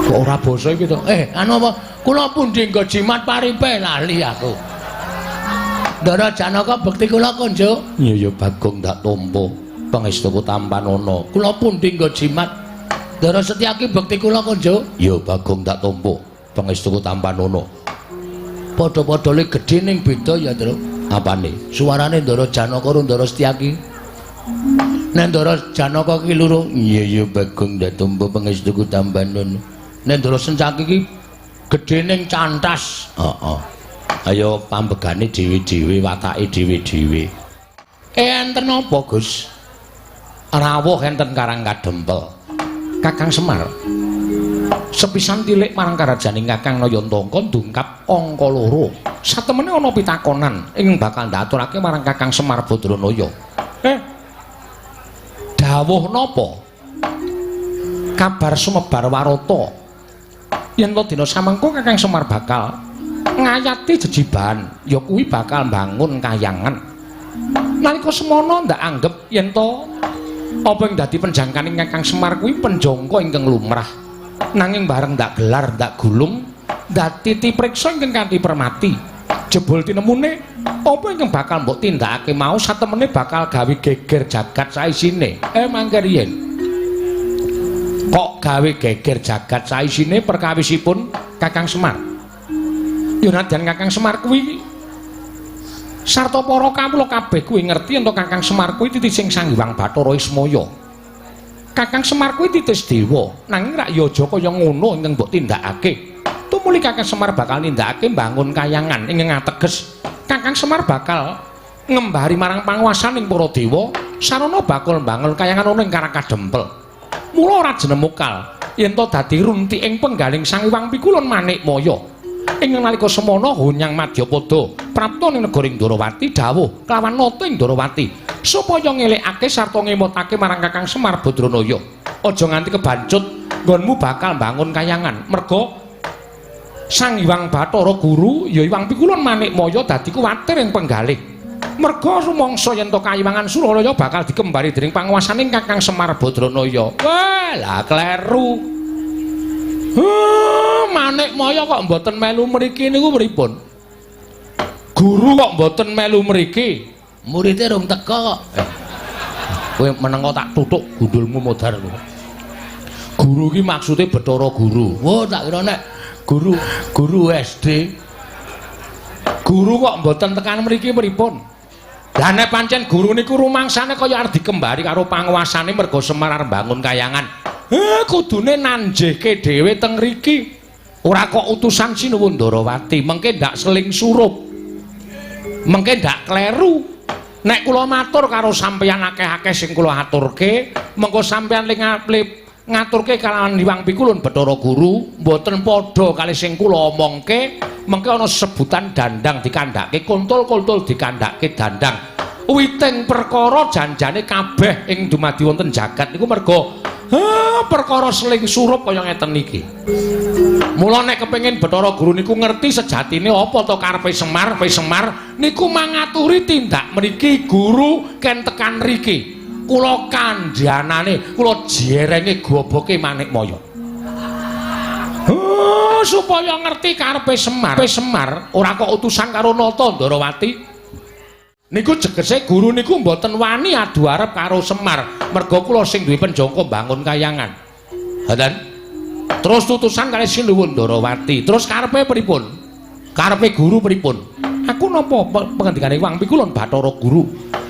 [SPEAKER 2] Kok ora basa iki to? Anu apa? Kula pun dinggo jimat paripe lali aku. Ndara Janaka bekti kula konjo. Iya ya Bagong ndak tampa pangestuku tampanana. Kula pundi nggo jimat. Ndara Setyaki bekti kula konjo. Ya Bagong ndak tampa pangestuku tampanana. Padha-padha le gedhe ning beda ya, Truk. Apane? Suarane Ndara Janaka karo Ndara Setyaki. Nek Ndara Janaka ki loro, iya ya Bagong ndak tampa pangestuku tampanana. Nek Ndara Setyaki ki gedhe ning cantas. Heeh. Ayo pambegane dhewe-dhewe, watake dhewe-dhewe. Enten apa, Gus? Rawuh enten Karang Kadempel. Kakang Semar sepisan tilik marang karajaning Kakang Nayantaka ndungkap angka loro. Satemene ana pitakonan ing bakal ndaturake marang Kakang Semar Badranaya. Dawuh napa? Kabar sumebar warata yen to dina samengko Kakang Semar bakal ngayati jejibahan, ya kuwi bakal mbangun kayangan. Nalika semono ndak anggep yen to apa ing dadi penjangkaning Kakang Semar kuwi penjangka ingkang lumrah. Nanging bareng ndak gelar, ndak gulung, ndak titi priksa ingkang kanthi permati. Jebul tinemune Apa ingkang bakal mbok tindakake mau satemene bakal gawe geger jagat saisine. Mangke riyen. Kok gawe geger jagat saisine perkawisipun Kakang Semar? Ya nadyan Kakang Semar kuwi sarta para kawula kabeh kuwi ngerti yen Kakang Semar kuwi titising Sang Hyang Bathara Ismaya. Kakang Semar kuwi titis dewa, nanging rak ya aja kaya ngono ingkang mbok tindakake. Tumuli Kakang Semar bakal nindakake mbangun kayangan ingkang ateges Kakang Semar bakal ngembari marang panguwasaning para dewa, sarana bakal mbangun kayangan ana ing Karang Kadempel. Mula ora jenemukal yen to dadi runtiking penggaling Sang Hyang Pikulun Manikmaya. Ing nalika semana Honyang Madyapada prapta ning negara Ndrawati dawuh kelawan nata ing Ndrawati supaya ngelekake sarta ngemotake marang Kakang Semar Badranaya. Aja nganti kebancut nggonmu bakal mbangun kayangan merga Sang Hyang Bathara Guru ya Hyang Pikulun Manikmaya dadi kuwatir ing penggalih. Merga rumangsa yen to kayiwangan Suralaya bakal dikembari dening panguwasaning Kakang Semar Badranaya. Wah, lah kleru. Manikmaya kok mboten melu mriki niku pripun? Guru kok mboten melu mriki?
[SPEAKER 1] Murite rung teka kok.
[SPEAKER 2] Kowe menengo tak tutuk gundulmu modar kowe. Guru iki maksude Bathara Guru.
[SPEAKER 1] Wah, tak kira nek guru guru SD.
[SPEAKER 2] Guru kok mboten tekan mriki pripun? Lah nek pancen guru niku rumangsane kaya arep dikembari karo panguwasane merga Semar arep mbangun kayangan. Kudune nanjehke dhewe teng mriki. Ora kok utusan Sinuwun Ndrawati, mengke ndak seling surup. Mengke ndak kleru. Nek kula matur karo sampeyan akeh-akeh sing kula aturke, mengko sampeyan ngaturke kalawan Hyang Pikulun Bathara Guru, mboten padha kali sing kula omongke, mengke ana sebutan dandang dikandhake, kontol-kontol dikandhake dandang. Witing perkara janjane kabeh ing dumadi wonten jagat niku merga perkara seling surup kaya ngeten iki. Mula nek kepengin Bathara Guru niku ngerti sejatine apa to karepe Semar, Semar niku mangaturi tindak mriki guru ken tekan mriki. Kula kandhanane, kula jerenge goboke Manikmaya. Supaya ngerti karepe Semar, Semar ora kok utusan karo Nata Ndrawati. Niku jegese guru niku mboten wani adu arep karo Semar, merga kula sing duwe penjangka mbangun kayangan. Ngoten. Terus tutusan kali Sinuwun Ndrawati. Terus karepe pripun? Karepe guru pripun? Aku napa pengendikane Hyang Pikulun Bathara Guru.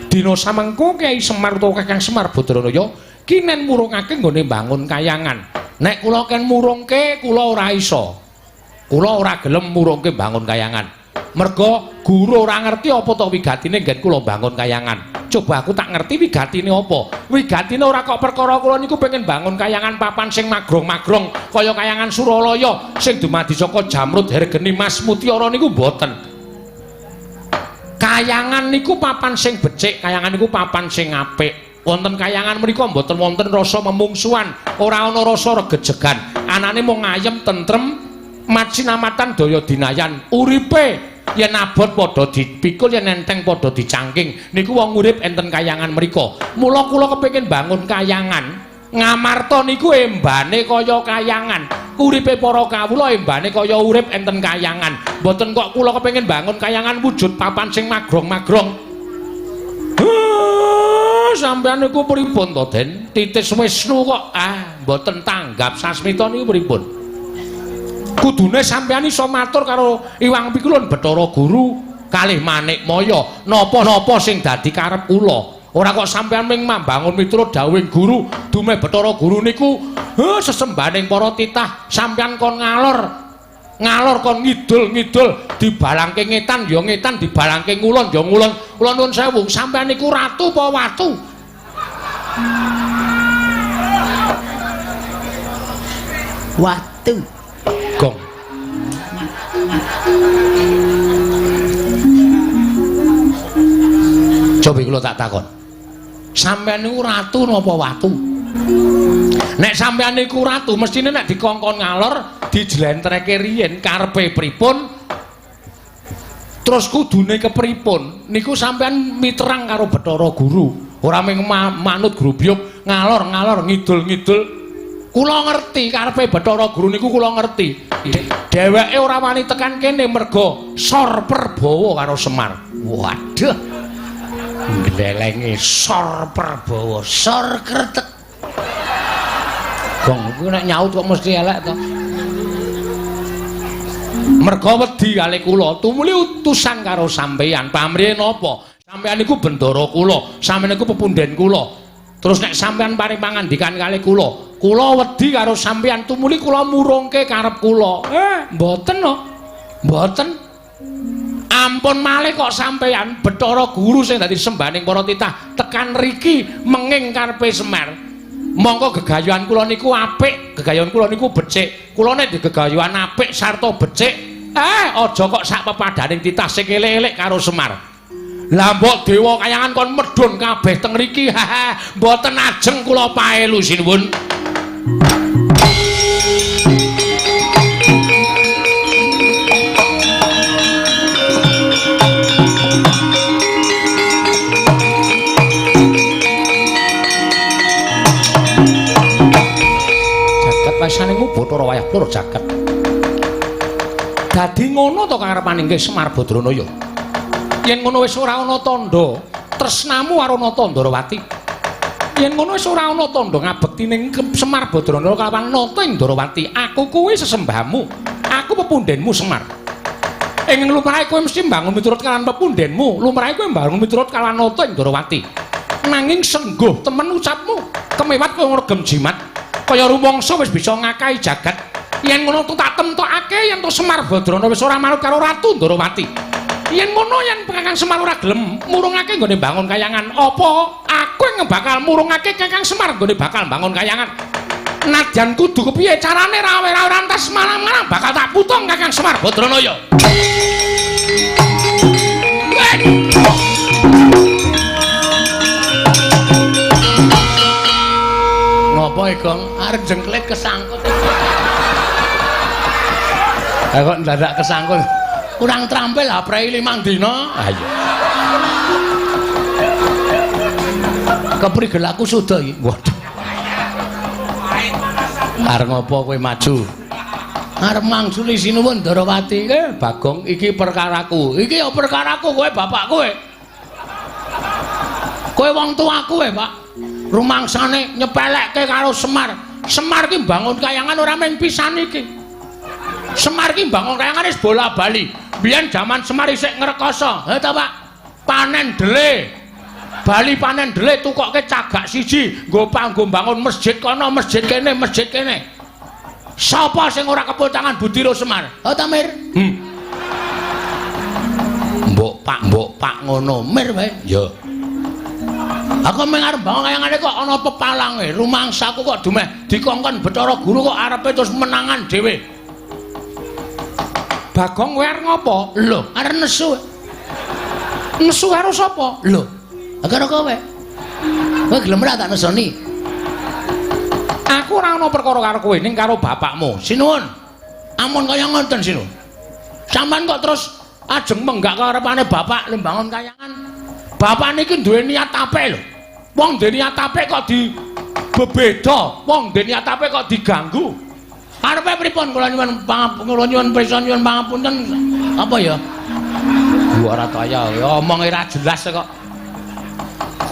[SPEAKER 2] Dina samengko Kyai Semar utawa Kakang Semar Badranaya kinen murungake nggone mbangun kayangan. Nek kula ken murungke kula ora iso. Kula ora gelem murungke mbangun kayangan. Merga guru ora ngerti apa to wigatine nggen kula bangun kayangan. Coba aku tak ngerti wigatine apa. Wigatine ora kok perkara kula niku pengen bangun kayangan papan sing magrong-magrong kaya kayangan Suralaya sing dumadi saka jamrud hergeni mas mutiara niku mboten. Kayangan niku papan sing becik, kayangan niku papan sing apik. Wonten kayangan mriku mboten wonten rasa memungsuhan, ora ana rasa regejegan. Anane mung ayem tentrem, macinamatan daya dinayan. Uripe yen abot padha dipikul, yen enteng padha dicangking. Niku wong urip enten kayangan mriku. Mula kula kepengin bangun kayangan. Ngamarta niku embane kaya kayangan. Uripe para kawula embane kaya urip enten kayangan. Mboten kok kula kepengin bangun kayangan wujud papan sing magrong-magrong. Sampeyan niku pripun to, Den? Titis Wisnu kok mboten tanggap sasmita niku pripun? Kudune sampeyan iso matur karo Hyang Pikulun Bathara Guru kalih Manikmaya napa-napa sing dadi karep kula. Ora kok sampeyan ming mambangun miturut dawuhing guru, dumeh Bathara Guru niku sesembahaning para titah, sampeyan kon ngalor. Ngalor kon ngidul-ngidul, dibalangke ngetan ya ngetan, dibalangke ngulon ya ngulon. Kula nuwun sewu, sampeyan niku ratu apa watu?
[SPEAKER 3] Watu.
[SPEAKER 2] Gong. Coba kula tak takon. Sampeyan niku ratu napa watu? Nek sampeyan niku ratu, mestine nek dikongkon ngalor dijlentreke riyin karepe pripun? Terus kudune kepripun? Niku sampeyan miterang karo Bathara Guru. Ora mung manut grubyuk ngalor-ngalor ngidul-ngidul. Kula ngerti karepe Bathara Guru niku kula ngerti. Dheweke ora wani tekan kene merga sor perbawa karo Semar.
[SPEAKER 1] Waduh. Glelenge sor perbawa, sor kretek.
[SPEAKER 2] Gong kuwi nek nyaut kok mesti elek to. Merga wedi kali kula tumuli utusan karo sampeyan. Pamrihe napa? Sampeyan niku bendara kula, sampeyan niku pepundhen kula. Terus nek sampeyan paring pangandikan kali kula, kula wedi karo sampeyan tumuli kula murungke karep kula. Mboten no. Mboten. Ampun malih kok sampeyan Bathara Guru sing dadi sembahaning para titah tekan riki menging karepe Semar. Mongko gegayuhan kula niku apik, gegayuhan kula niku becik. Kula nek digegayuhan apik sarta becik, aja kok sak pepadaning titah sing elek-elek karo Semar. Lah mbok dewa kayangan kon medhun kabeh teng mriki. Mboten ajeng kula paelu sinuwun. Jagat wasaningmu Bathara wayah plur jagat. Dadi ngono to karepane nggih Semar Badranaya. Yen ngono wis ora ana tandha tresnamu karo Nata Ndarawati. Yen ngono wis ora ana tandha ngabekti ning Semar Badranaya kelawan Nata ing Ndarawati. Aku kuwi sesembahmu. Aku pepundhenmu Semar. Ing lumrahe kowe mesti mbangun miturut kalawan pepundhenmu, lumrahe kowe mbangun miturut kalawan Nata ing Ndarawati. Nanging sengguh temen ucapmu, kemewat kowe ngregem jimat. Kaya rumangsa wis bisa ngakahi jagat. Yen ngono tak temtokake yen to Semar Badrana wis ora manut karo Ratu Ndarawati. Yen ngono yen Kakang Semar ora gelem murungake nggone bangun kayangan, apa aku yang bakal murungake Kakang Semar nggone bakal bangun kayangan? Nadyan kudu kepiye carane rawe-rawe rantas malang-malang bakal tak putung Kakang Semar Badranaya.
[SPEAKER 1] Ngopo Gong? Arep jengklet kesangkut. Ha kok ndadak kesangkut. Kurang terampil aprei 5 dina. Ayo. Keprigel aku suda iki. Waduh. Arep ngopo kowe maju? Arep mangsuli sinuwun Ndarawati. Bagong iki perkaraku. Iki ya perkaraku kowe bapak kowe. Kowe wong tuaku kowe, Pak. Rumangsane nyepelekke karo Semar. Semar ki mbangun kayangan ora mung pisan iki. Semar ki mbangun kayangan wis bola-bali. Biyen jaman Semar isih ngrekoso. Ha ta, Pak? Panen dele. Bali panen dele tukokke cagak siji nggo panggo mbangun masjid kono, masjid kene, masjid kene. Sapa sing ora kepul tangan budira Semar? Ha ta, Mir? Mbok Pak ngono, Mir wae. Ya. Aku mung arep mbangun kayangane kok ana pepalange, rumangsaku kok dumeh dikongkon Bathara Guru kok arepe terus menangan dhewe.
[SPEAKER 2] Bagong kowe arep ngopo?
[SPEAKER 1] Lho, arep nesu.
[SPEAKER 2] Nesu karo sapa?
[SPEAKER 1] Lho, karo kowe. Kowe gelem ora tak nesoni?
[SPEAKER 2] Aku ora ana perkara karo kowe ning karo bapakmu.
[SPEAKER 1] Sinuwun. Ampun kaya ngoten sinuwun. Sampeyan kok terus ajeng menggak karepane bapak le mbangun kayangan. Bapak niki duwe niat apik lho. Wong duwe niat apik kok di bebeda, wong duwe niat apik kok diganggu. Arepe pripun kula nyuwun kula nyuwun pirsa nyuwun pangapunten apa ya?
[SPEAKER 2] Ora kaya omong ora jelas kok.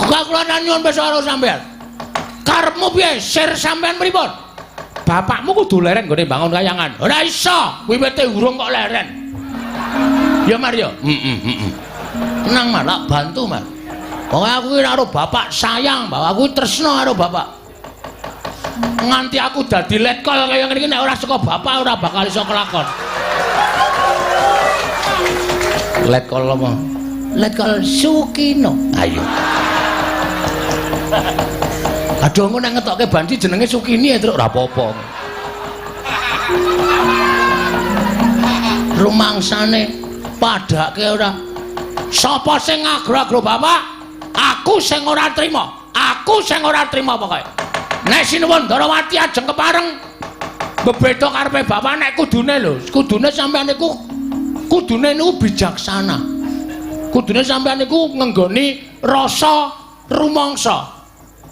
[SPEAKER 1] Kok kula nyuwun pirsa karo sampeyan. Karepmu piye? Sir sampeyan pripun?
[SPEAKER 2] Bapakmu kudu leren nggone bangun kayangan.
[SPEAKER 1] Ora iso, wiwite urung kok leren. Ya Mar ya. Heeh. Tenang Mar, tak bantu Mar. Pokoke aku ki karo bapak sayang, bapak aku tresno karo bapak. Nganti aku dadi letkol kaya ngene iki nek ora saka bapak ora bakal iso kelakon.
[SPEAKER 2] Letkol apa?
[SPEAKER 1] Letkol Sukino. Ayo. Aduh engko nek ngetokke banci jenenge Sukini ya, Truk.
[SPEAKER 2] Ora apa-apa.
[SPEAKER 1] Rumangsane padake ora. Sapa sing ngagro-agro bapak? Aku sing ora trima. Aku sing ora trima pokoke. Nek sinuwun Ndarawati ajeng kepareng bebeda karepe bapak nek kudune lho, kudune sampeyan niku kudune niku bijaksana. Kudune sampeyan niku ngenggoni rasa rumangsa.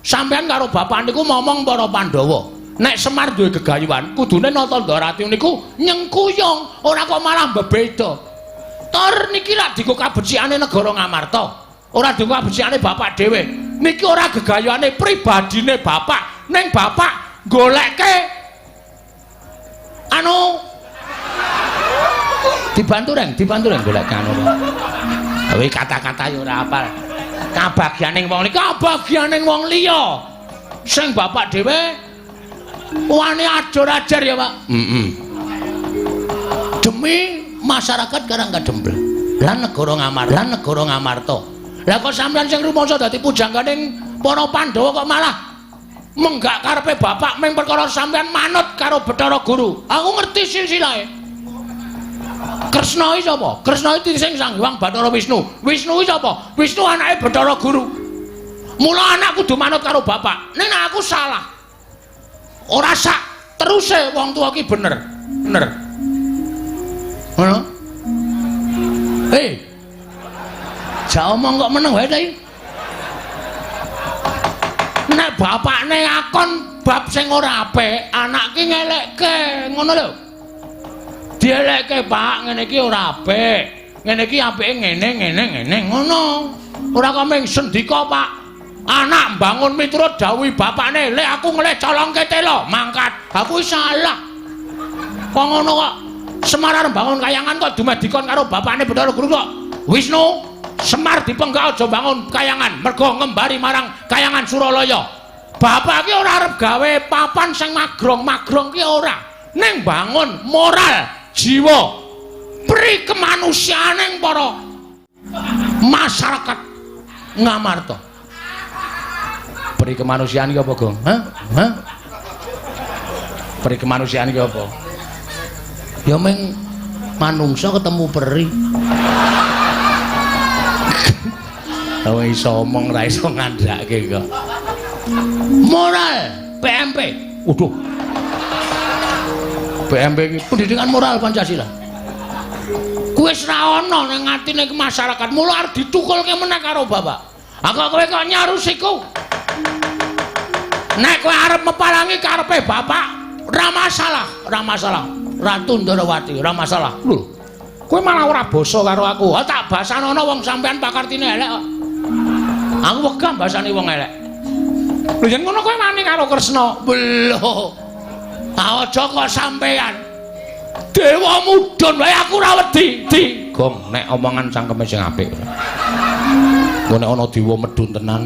[SPEAKER 1] Sampeyan karo bapak niku momong para Pandhawa. Nek Semar duwe gegayuhan, kudune Nata Ndorowati niku nyengkuyung, ora kok malah bebeda. Tor niki lak dienggo kabecikane negara Ngamarta. Ora dienggo kabecikane bapak dhewe. Niki ora gegayuhane pribadine bapak, ning bapak golekke anu dibantu reng, golek anu. Kowe kata-kata ya ora apal. Kabagyaning wong liya, kabagyaning wong liya. Sing bapak dhewe wani ajur-ajar ya, Pak. Heeh. Demi masyarakat Karang Kadempel lan negara Ngamarta, lan negara Ngamarta. Lah kok sampeyan sing rumangsa dadi pujangganing para Pandhawa kok malah menggak karepe bapak ming perkara sampeyan manut karo Bathara Guru. Aku ngerti silsilahe. Kresna iki sapa? Kresna iki sing Sang Hyang Bathara Wisnu. Wisnu iki sapa? Wisnu anake Bathara Guru. Mula anak kudu manut karo bapak. Ning nek aku salah. Ora sak teruse wong tuwa ki bener. Bener. Ngono? Hei. Jak omong kok meneng wae ta iki? Nek bapakne akon bab sing ora apik, anak ki ngelekke, ngono lho. Dielekke, Pak, ngene iki ora apik. Ngene iki apike ngene ngene ngene ngono. Ora kok mung sendika, Pak. Anak mbangun miturut dawuhe bapakne, "Lek aku ngelih colongke telo, mangkat." Aku salah. Kok ngono kok Semar arep bangun kayangan kok dumeh dikon karo bapakne Bathara Guru kok. Wisnu, Semar dipenggak aja bangun kayangan, mergo ngembari marang kayangan Suralaya. Bapak ki ora arep gawe papan sing magrong-magrong ki ora. Ning bangun moral, jiwa, pri kemanusiaaning para masyarakat Ngamarta. Pri kemanusiaan ki apa, Gong? Hah? Hah? Pri kemanusiaan ki apa? Ya meng manungsa ketemu peri. Oh iso omong ra iso ngandhake kok. Moral PMP. Waduh. PMP iki pendidikan moral Pancasila. Kuwi wis ra ana ning atine masyarakat. Mula arep ditukulke meneh karo bapak. Ha kok kowe kok nyarusiku? Nek kowe arep mepalangi karepe bapak, ora masalah, ora masalah. Ratu Ndorowati, ora masalah. Lho. Kowe malah ora basa karo aku. Ha tak basanono wong sampean pakartine elek kok. Aku wegah basane wong elek. Lho yen ngono kowe wani karo Kresna. Lho. Aja kok sampean. Dewa mudhun wae aku ora wedi. Di.
[SPEAKER 2] Gong, nek omongan cangkeme sing apik. Engko nek ana dewa medhun tenan.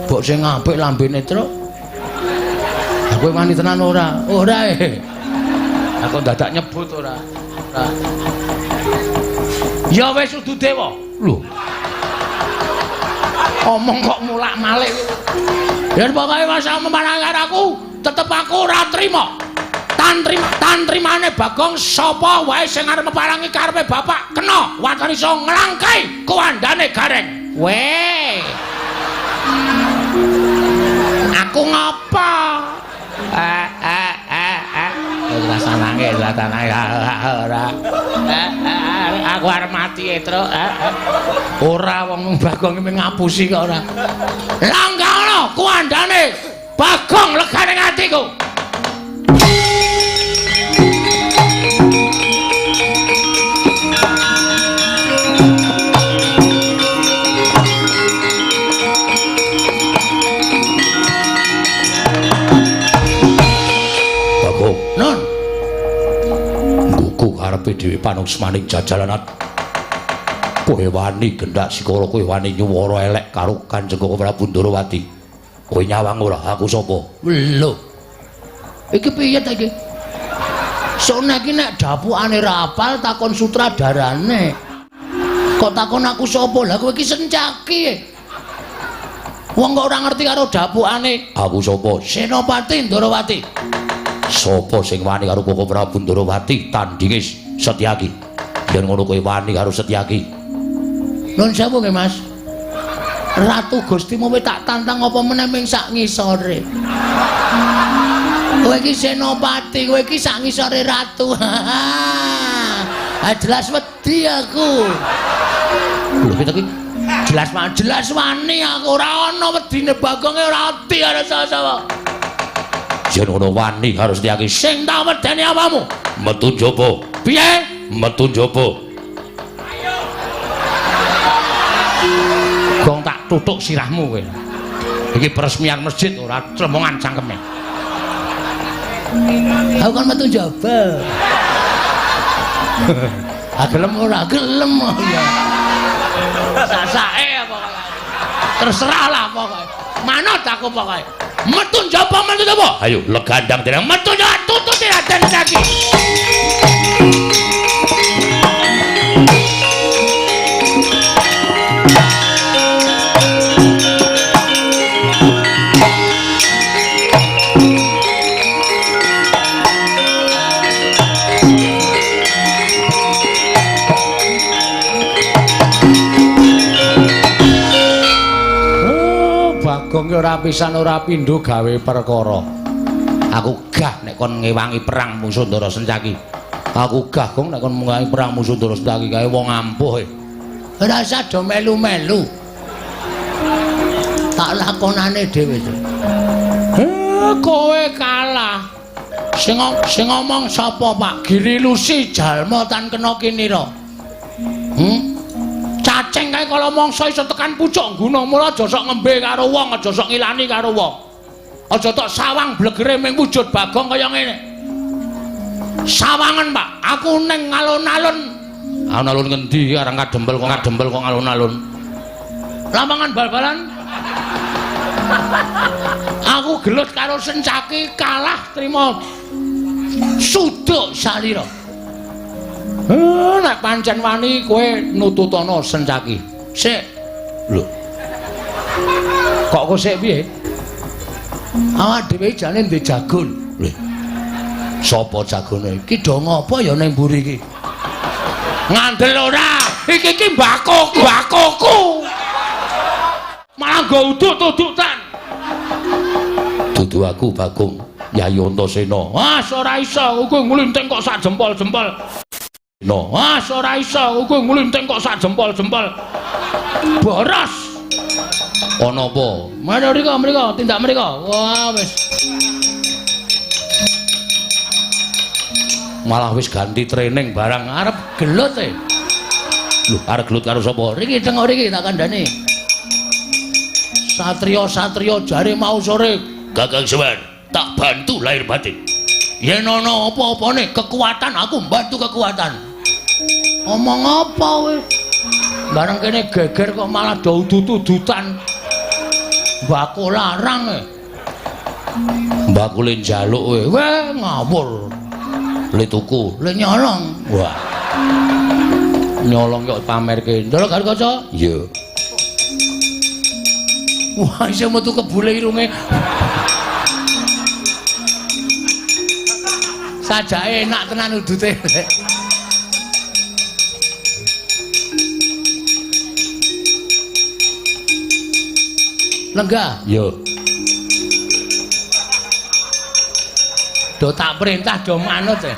[SPEAKER 1] Mbok sing apik lambene, Truk. Aku wani tenan ora? Ora e. Aku dadak nyebut ora. Ora. Ya wis udu dewa. Lho. Omong kok mulak-malik. Ya pokoke masa memarang karo aku, tetep aku ora trima. Tantrimane Bagong sapa wae sing arep meparangi karepe bapak kena waton iso nglangkai kuwandane Gareng. Weh. Aku ngapa? Ora nangis, ora nangis, ora. Aku arep mati, Truk. Ora wong Bagong iki ngapusi kok ora. Langga ana kuwandane Bagong legane atiku.
[SPEAKER 2] Bagong,
[SPEAKER 1] Non.
[SPEAKER 2] Nggugu karepe dhewe panungsmaning jajalanat. Kowe wani gendak sikara, kowe wani nyuwara elek karo Kanjeng Prabu Ndorowati. Kowe nyawang ora aku sapa?
[SPEAKER 1] Lho. Iki piye ta iki? Sone iki nek dapukane ra apal takon sutradarane. Kok takon aku sapa? Lah kowe iki sencaki. Wong kok ora ngerti karo dapukane.
[SPEAKER 2] Aku sapa?
[SPEAKER 1] Senopati Ndorowati.
[SPEAKER 2] Sapa sing wani karo Koko Prabu Ndorowati tandinge Setyaki? Yen ngono kowe wani karo Setyaki.
[SPEAKER 1] Nuwun sewu nggih, Mas. Ratu Gustimu kowe tak tantang apa meneh ming sak ngisore. Kowe iki senopati, kowe iki sak ngisore ratu. Ah jelas wedi aku.
[SPEAKER 2] Lho kita iki
[SPEAKER 1] jelas jelas wani aku ora ana wedine Bagonge ora wedi karo sapa-sapa.
[SPEAKER 2] Yen ngono wani karo Setyaki.
[SPEAKER 1] Sing tak wedeni awamu.
[SPEAKER 2] Metu njaba.
[SPEAKER 1] Piye?
[SPEAKER 2] Metu njaba.
[SPEAKER 1] Gong tak tutuk sirahmu kowe. Iki peresmian masjid ora tremongan cangkeme. Aku kan metu njaba. Ah gelem ora gelem ya. Sasake pokoke. Terserah lah pokoke. Manut aku pokoke. Metu njaba, metu njaba.
[SPEAKER 2] Ayo legandang dereng
[SPEAKER 1] metu njaba tututi Raden Setyaki. Bagong ora pisan ora pindho gawe perkara. Aku gah nek kon ngewangi perang musuh Ndara Sencaki. Aku gah gong nek kon ngewangi perang musuh Ndara Sencaki kae wong ampuh e. Ora usah do melu-melu. Tak lakonane dhewe. Kowe kalah. Sing ngomong sapa, Pak? Giri Lusi jalma tan kena kinira. Cacing kae kala mangsa iso tekan pucuk nguna, mula aja sok ngembe karo wong, aja sok ngilani karo wong. Aja tok sawang blegere ming wujud Bagong kaya ngene. Sawangen, Pak, aku ning alun-alun.
[SPEAKER 2] Alun-alun ngendi arang kadempel kok ngadempel kok alun-alun.
[SPEAKER 1] Lapangan bal-balan. Aku gelut karo Sencaki kalah trima suduk salira. Nek pancen wani kowe nututana Sencaki. Sik.
[SPEAKER 2] Lho.
[SPEAKER 1] Kok kowe sik piye? Awak dhewe jane ndek jagon.
[SPEAKER 2] Lho.
[SPEAKER 1] Sapa jagone? Iki do ngopo ya ning mburi iki? Ngandel ora? Iki iki mbakoku, mbakoku. Malah nggo udut-udutan.
[SPEAKER 2] Dudu aku Bagong Yayi Antasena.
[SPEAKER 1] Wah, ora iso, kowe nglinting kok sak jempol-jempol.
[SPEAKER 2] No.
[SPEAKER 1] Wah, ora iso, kowe nglinting kok sak jempol-jempol. Boros.
[SPEAKER 2] Ana apa?
[SPEAKER 1] Mari mriko, mriko, tindak mriko. Wah, wis.
[SPEAKER 2] Malah wis ganti training barang
[SPEAKER 1] arep gelut e.
[SPEAKER 2] Lho, arep gelut karo sapa?
[SPEAKER 1] Riki tengok riki tak kandhane. Satria-satria jare mau sore.
[SPEAKER 2] Kakang Semar, tak bantu lahir batin.
[SPEAKER 1] Yen ana apa-apane kekuatan aku mbantu kekuatan. Omong apa kowe? Bareng kene geger kok malah do udut-udutan. Mbako larang e.
[SPEAKER 2] Mbako le njaluk kowe.
[SPEAKER 1] Weh ngawur.
[SPEAKER 2] Le tuku,
[SPEAKER 1] le nyolong.
[SPEAKER 2] Wah. Nyolong kok pamerke.
[SPEAKER 1] Ndelok karo kaca?
[SPEAKER 2] Iya.
[SPEAKER 1] Wah, iso metu kebule irunge. Sajake enak tenan udute. Lenggah.
[SPEAKER 2] Yo.
[SPEAKER 1] Do tak perintah do manut e.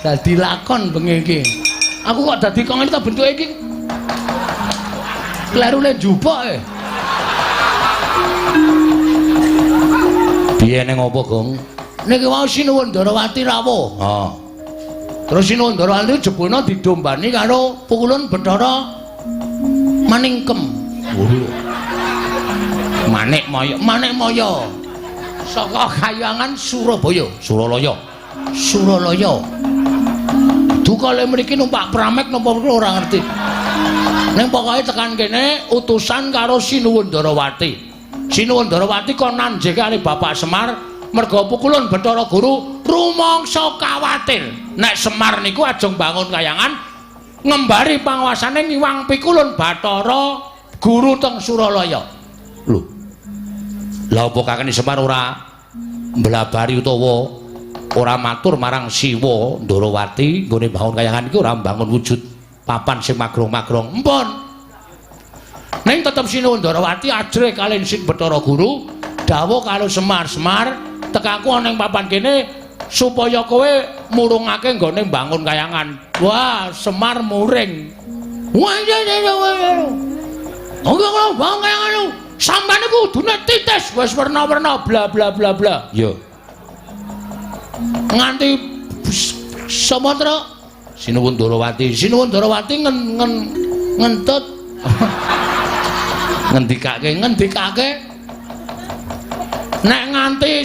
[SPEAKER 1] Dadi lakon bengi iki. Aku kok dadi kok ngene ta bentuke iki. Klerune njupuk e.
[SPEAKER 2] Piye ning apa, Gong?
[SPEAKER 1] Niki wau Sinuwun Ndarawati rawuh.
[SPEAKER 2] Ha.
[SPEAKER 1] Terus Sinuwun Ndarawati jebulna didombani karo pukulun Bathara Maningkem. Manik Maya, Manik Maya. Saka kayangan Surabaya,
[SPEAKER 2] Suralaya.
[SPEAKER 1] Suralaya. Duka le mriki numpak pramek napa ora ngerti. Ning pokoke tekan kene utusan karo Sinuwun Ndarawati. Sinuwun Ndarawati kon nanjeke karo Bapak Semar merga pukulun Bathara Guru rumangsa kawatir. Nek Semar niku ajeng bangun kayangan ngembari panguasane ngiwang pikulun Bathara Guru teng Suralaya.
[SPEAKER 2] Lho. Lah apa kakene Semar ora mblabari utawa ora matur marang Siwa Ndarawati nggone bangun kayangan iki ora mbangun wujud papan sing magrong-magrong.
[SPEAKER 1] Empun. Ning tetep Sinuwun Ndarawati ajrih kaliyan Sin Bathara Guru dawuh karo Semar, Semar tekaku ana ing papan kene supaya kowe murungake nggone mbangun kayangan. Wah, Semar muring. Wah, iya iya iya. Oke, kalau bangun kayangan lu. Sampeyan iku kudune titis wis werna-werna bla bla bla bla. Iya. Nganti Sumantra Sinuwun Darawati, Sinuwun Darawati ngentut. Ngendikake. Nek nganti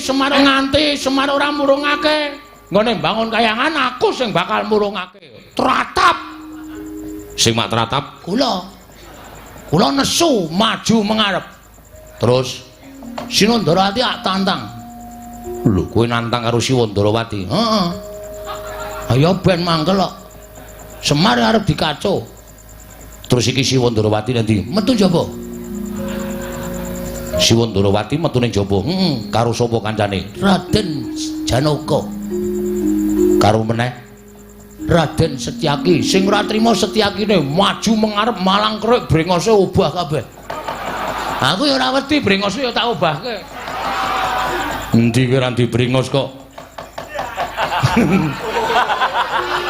[SPEAKER 1] Semar ora murungake, nggone mbangun kayangan aku sing bakal murungake. Tratap. Sing mak tratap kula. Kula nesu maju mengarep. Terus Sinuwun Darawati ak tantang. Lho, kowe nantang karo Sinuwun Darawati? Heeh. Ayo ben mangkel kok. Semar arep dikaco. Terus iki Sinuwun Darawati nanti metu njaba. Sinuwun Darawati metu ning jaba. Heeh, karo sapa kancane? Raden Janaka. Karo meneh Raden Setyaki. Sing ora trima Setyakine maju mengarep malang kerik brengose obah kabeh. Aku ya ora wedi brengose ya tak obahke. Endi kowe ora ndi brengos kok.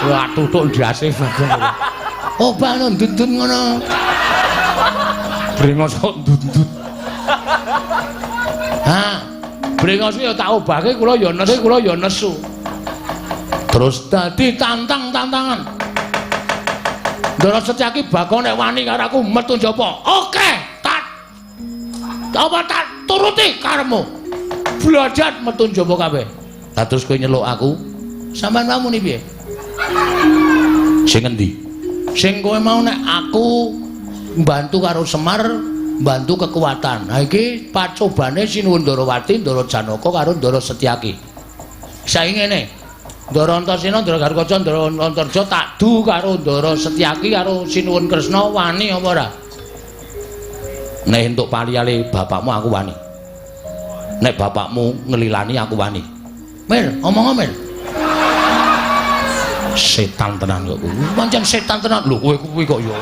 [SPEAKER 1] Wah tutuk ndase bagong. Obah no ndut-ndut ngono. Brengos kok ndut-ndut. Ha, brengos ya tak obahke kula ya nesu, Terus dadi tantang-tantangan. Ndara Setyaki Bagong nek wani karo aku metu njaba. Oke, tak apa tak turuti karepmu. Blajat metu njaba kabeh. Lah terus kowe nyeluk aku, sampean mau muni piye? Sing endi? Sing kowe mau nek aku mbantu karo Semar, mbantu kekuatan. Ha iki pacobane Sinuwun Darawati, Ndara Janaka karo Ndara Setyaki. Saiki ngene. Ndara Antasena, Ndara Garukaca, Ndara Antarja tak du karo Ndara Setyaki karo Sinuwun Kresna wani apa ora? Nek entuk paliyale bapakmu aku wani. Nek bapakmu ngelilani aku wani. Mir, omong Mir. Setan tenan kok kuwi. Pancen setan tenan. Lho kowe kuwi kok ya.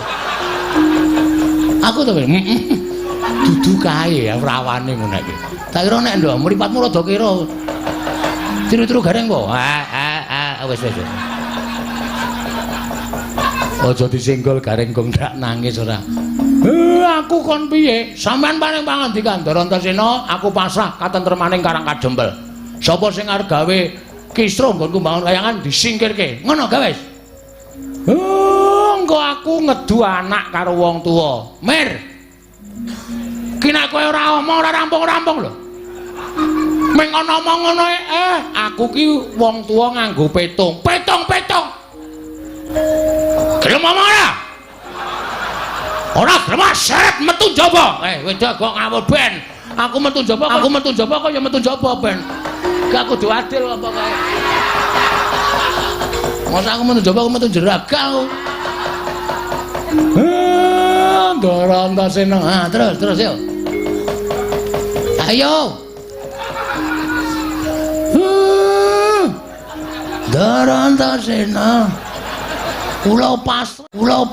[SPEAKER 1] Aku to dudu kae ya rawane ngono iki. Tak kira nek ndok mripatmu rada kira. Tiru-tiru gareng po. Ah wis wis. Aja disenggol gareng gong ndak nangis ora. Aku kon piye? Sampeyan paring pangandikan Ndara Antasena, aku pasrah katentremaning Karang Kadempel. Sapa sing arep gawe kisruh nggonku mbangun kayangan disingkirke. Ngono ga wis? Engko aku ngedu anak karo wong tuwa. Mir. Ki nek kowe ora omong ora rampung-rampung lho. Meng ana omong ngono aku ki wong tuwa nganggo petung. Petung-petung. Gelem omong ora? Ora gelem seret metu njaba. Wedok kok ngawur ben. Aku metu njaba, kok ya metu njaba ben. Gak kudu adil apa kae. Masa aku metu njaba, aku metu jeraga aku. Ndara Antasena. Ha, terus yo. Ayo. Ndara Antasena. Kula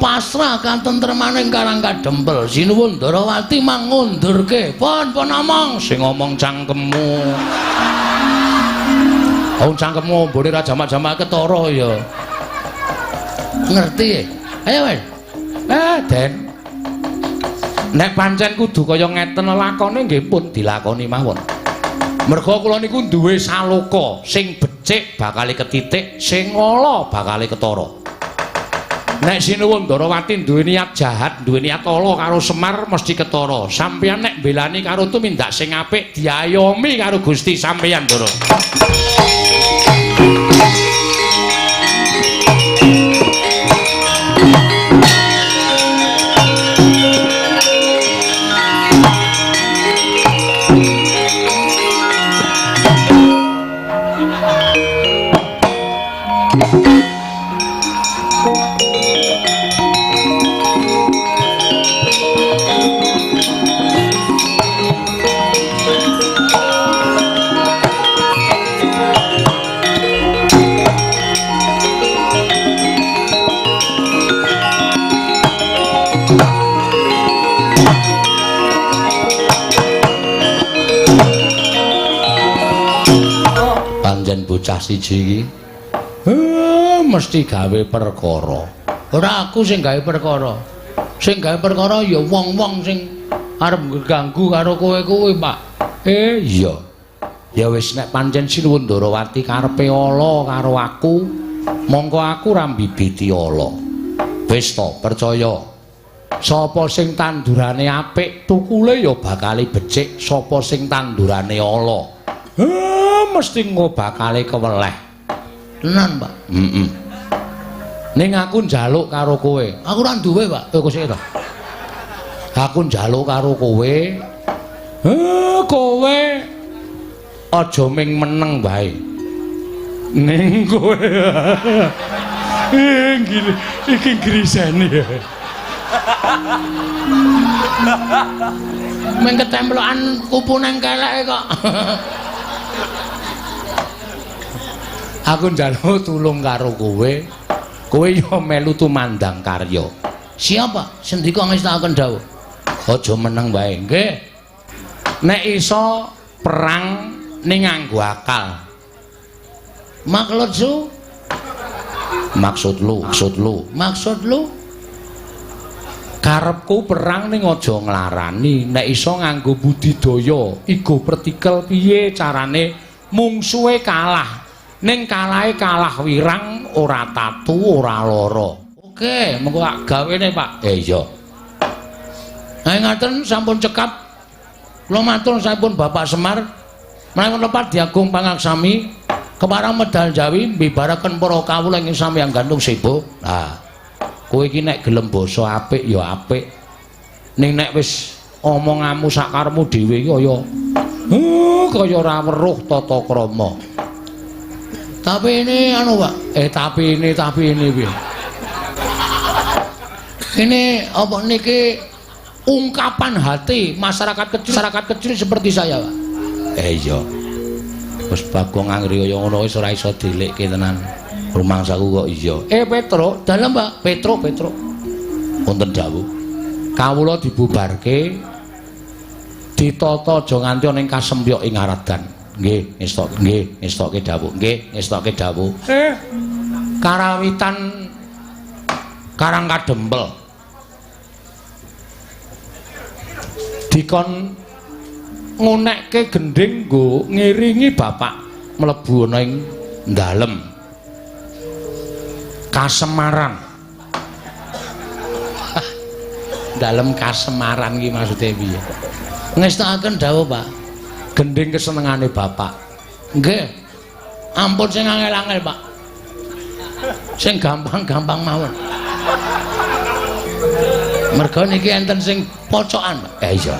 [SPEAKER 1] pasrah katentremaning Karang Kadempel. Sinuwun Darawati mangundurke. Pon omong sing ngomong cangkemmu. Wong cangkemmu mbone ra jamak-jamak ketara ya. Ngerti? Ayo wis. Den. Nek pancen kudu kaya ngeten lakone nggih pun dilakoni mawon. Merga kula niku duwe saloka sing becik bakale ketitik, sing ala bakale ketara. Nek Sinuwun Darawati duwe niat jahat, duwe niat ala karo Semar mesti ketara. Sampeyan nek mbelani karo tumindak sing apik diayomi karo Gusti sampeyan, Ndara. Bocah siji iki mesti gawe perkara. Ora aku sing gawe perkara. Sing gawe perkara ya wong-wong sing Arep ngganggu karo kowe kuwi, Pak. Iya. Ya wis nek pancen Sinuwun Ndarawati karepe ala karo aku, mongko aku ora mbibiti ala. Wis to, percaya. Sapa sing tandurane apik, tukule ya bakale becik. Sapa sing tandurane ala, mesti engko bakale keweleh.
[SPEAKER 2] Tenan, Pak.
[SPEAKER 1] Heeh. Ning aku njaluk karo kowe.
[SPEAKER 2] Aku ora duwe, Pak.
[SPEAKER 1] Kok sik to. Aku njaluk karo kowe. Kowe aja ming meneng wae. Ning kowe. Iki grisene.
[SPEAKER 2] Ming ketemplokan kupu nang keleke kok.
[SPEAKER 1] Aku njaluk tulung karo kowe. Kowe ya melu tumandang karya.
[SPEAKER 2] Siapa? Sendika ngestakaken dawuh.
[SPEAKER 1] Aja meneng wae, nggih. Nek iso perang ning nganggo akal.
[SPEAKER 2] Maksud lu?
[SPEAKER 1] Maksud lu, maksud lu.
[SPEAKER 2] Maksud lu?
[SPEAKER 1] Karepku perang ning aja nglarani, nek iso nganggo budidaya, igo pertikel piye carane mungsuhe kalah. Ning kalahe kalah wirang, ora tatu, ora lara.
[SPEAKER 2] Oke, mengko tak gawene, Pak.
[SPEAKER 1] Iya.
[SPEAKER 2] Nah, ngaten sampun cekap. Kula matur sampun Bapak Semar. Menawi lepat diagung pangaksami keparang medal Jawi mbibaraken para kawula ing samyang gantung sebo.
[SPEAKER 1] Nah, kowe iki nek gelem basa apik ya apik. Ning nek wis omonganmu sakarepmu dhewe iki kaya kaya ora weruh tata krama.
[SPEAKER 2] Tapi ini anu, Pak.
[SPEAKER 1] Tapi ini piye?
[SPEAKER 2] Ini apa niki ungkapan hati masyarakat kecil seperti saya, Pak.
[SPEAKER 1] Iya. Wis Bagong anggere kaya ngono wis ora iso dilikke tenan. Rumangsaku kok iya. Petro,
[SPEAKER 2] dalem, Pak.
[SPEAKER 1] Petro. Wonten dawuh. Kawula dibubarke ditata aja nganti ana ing kasempyok ing Aradan. Nggih, ngestokke, nggih, ngestokke dawuh. Nggih, ngestokke dawuh. Karawitan Karang Kadempel. Dikon ngunekke gendhing nggo ngiringi bapak mlebu ana ing dalem Kasemaran. Dalem Kasemaran iki maksude piye?
[SPEAKER 2] Ngestakaken dawuh, Pak.
[SPEAKER 1] Gendhing kesenengane bapak.
[SPEAKER 2] Nggih. Ampun sing angel-angel, Pak. Sing gampang-gampang mawon. Merga niki enten sing pocokan, Pak.
[SPEAKER 1] Iya.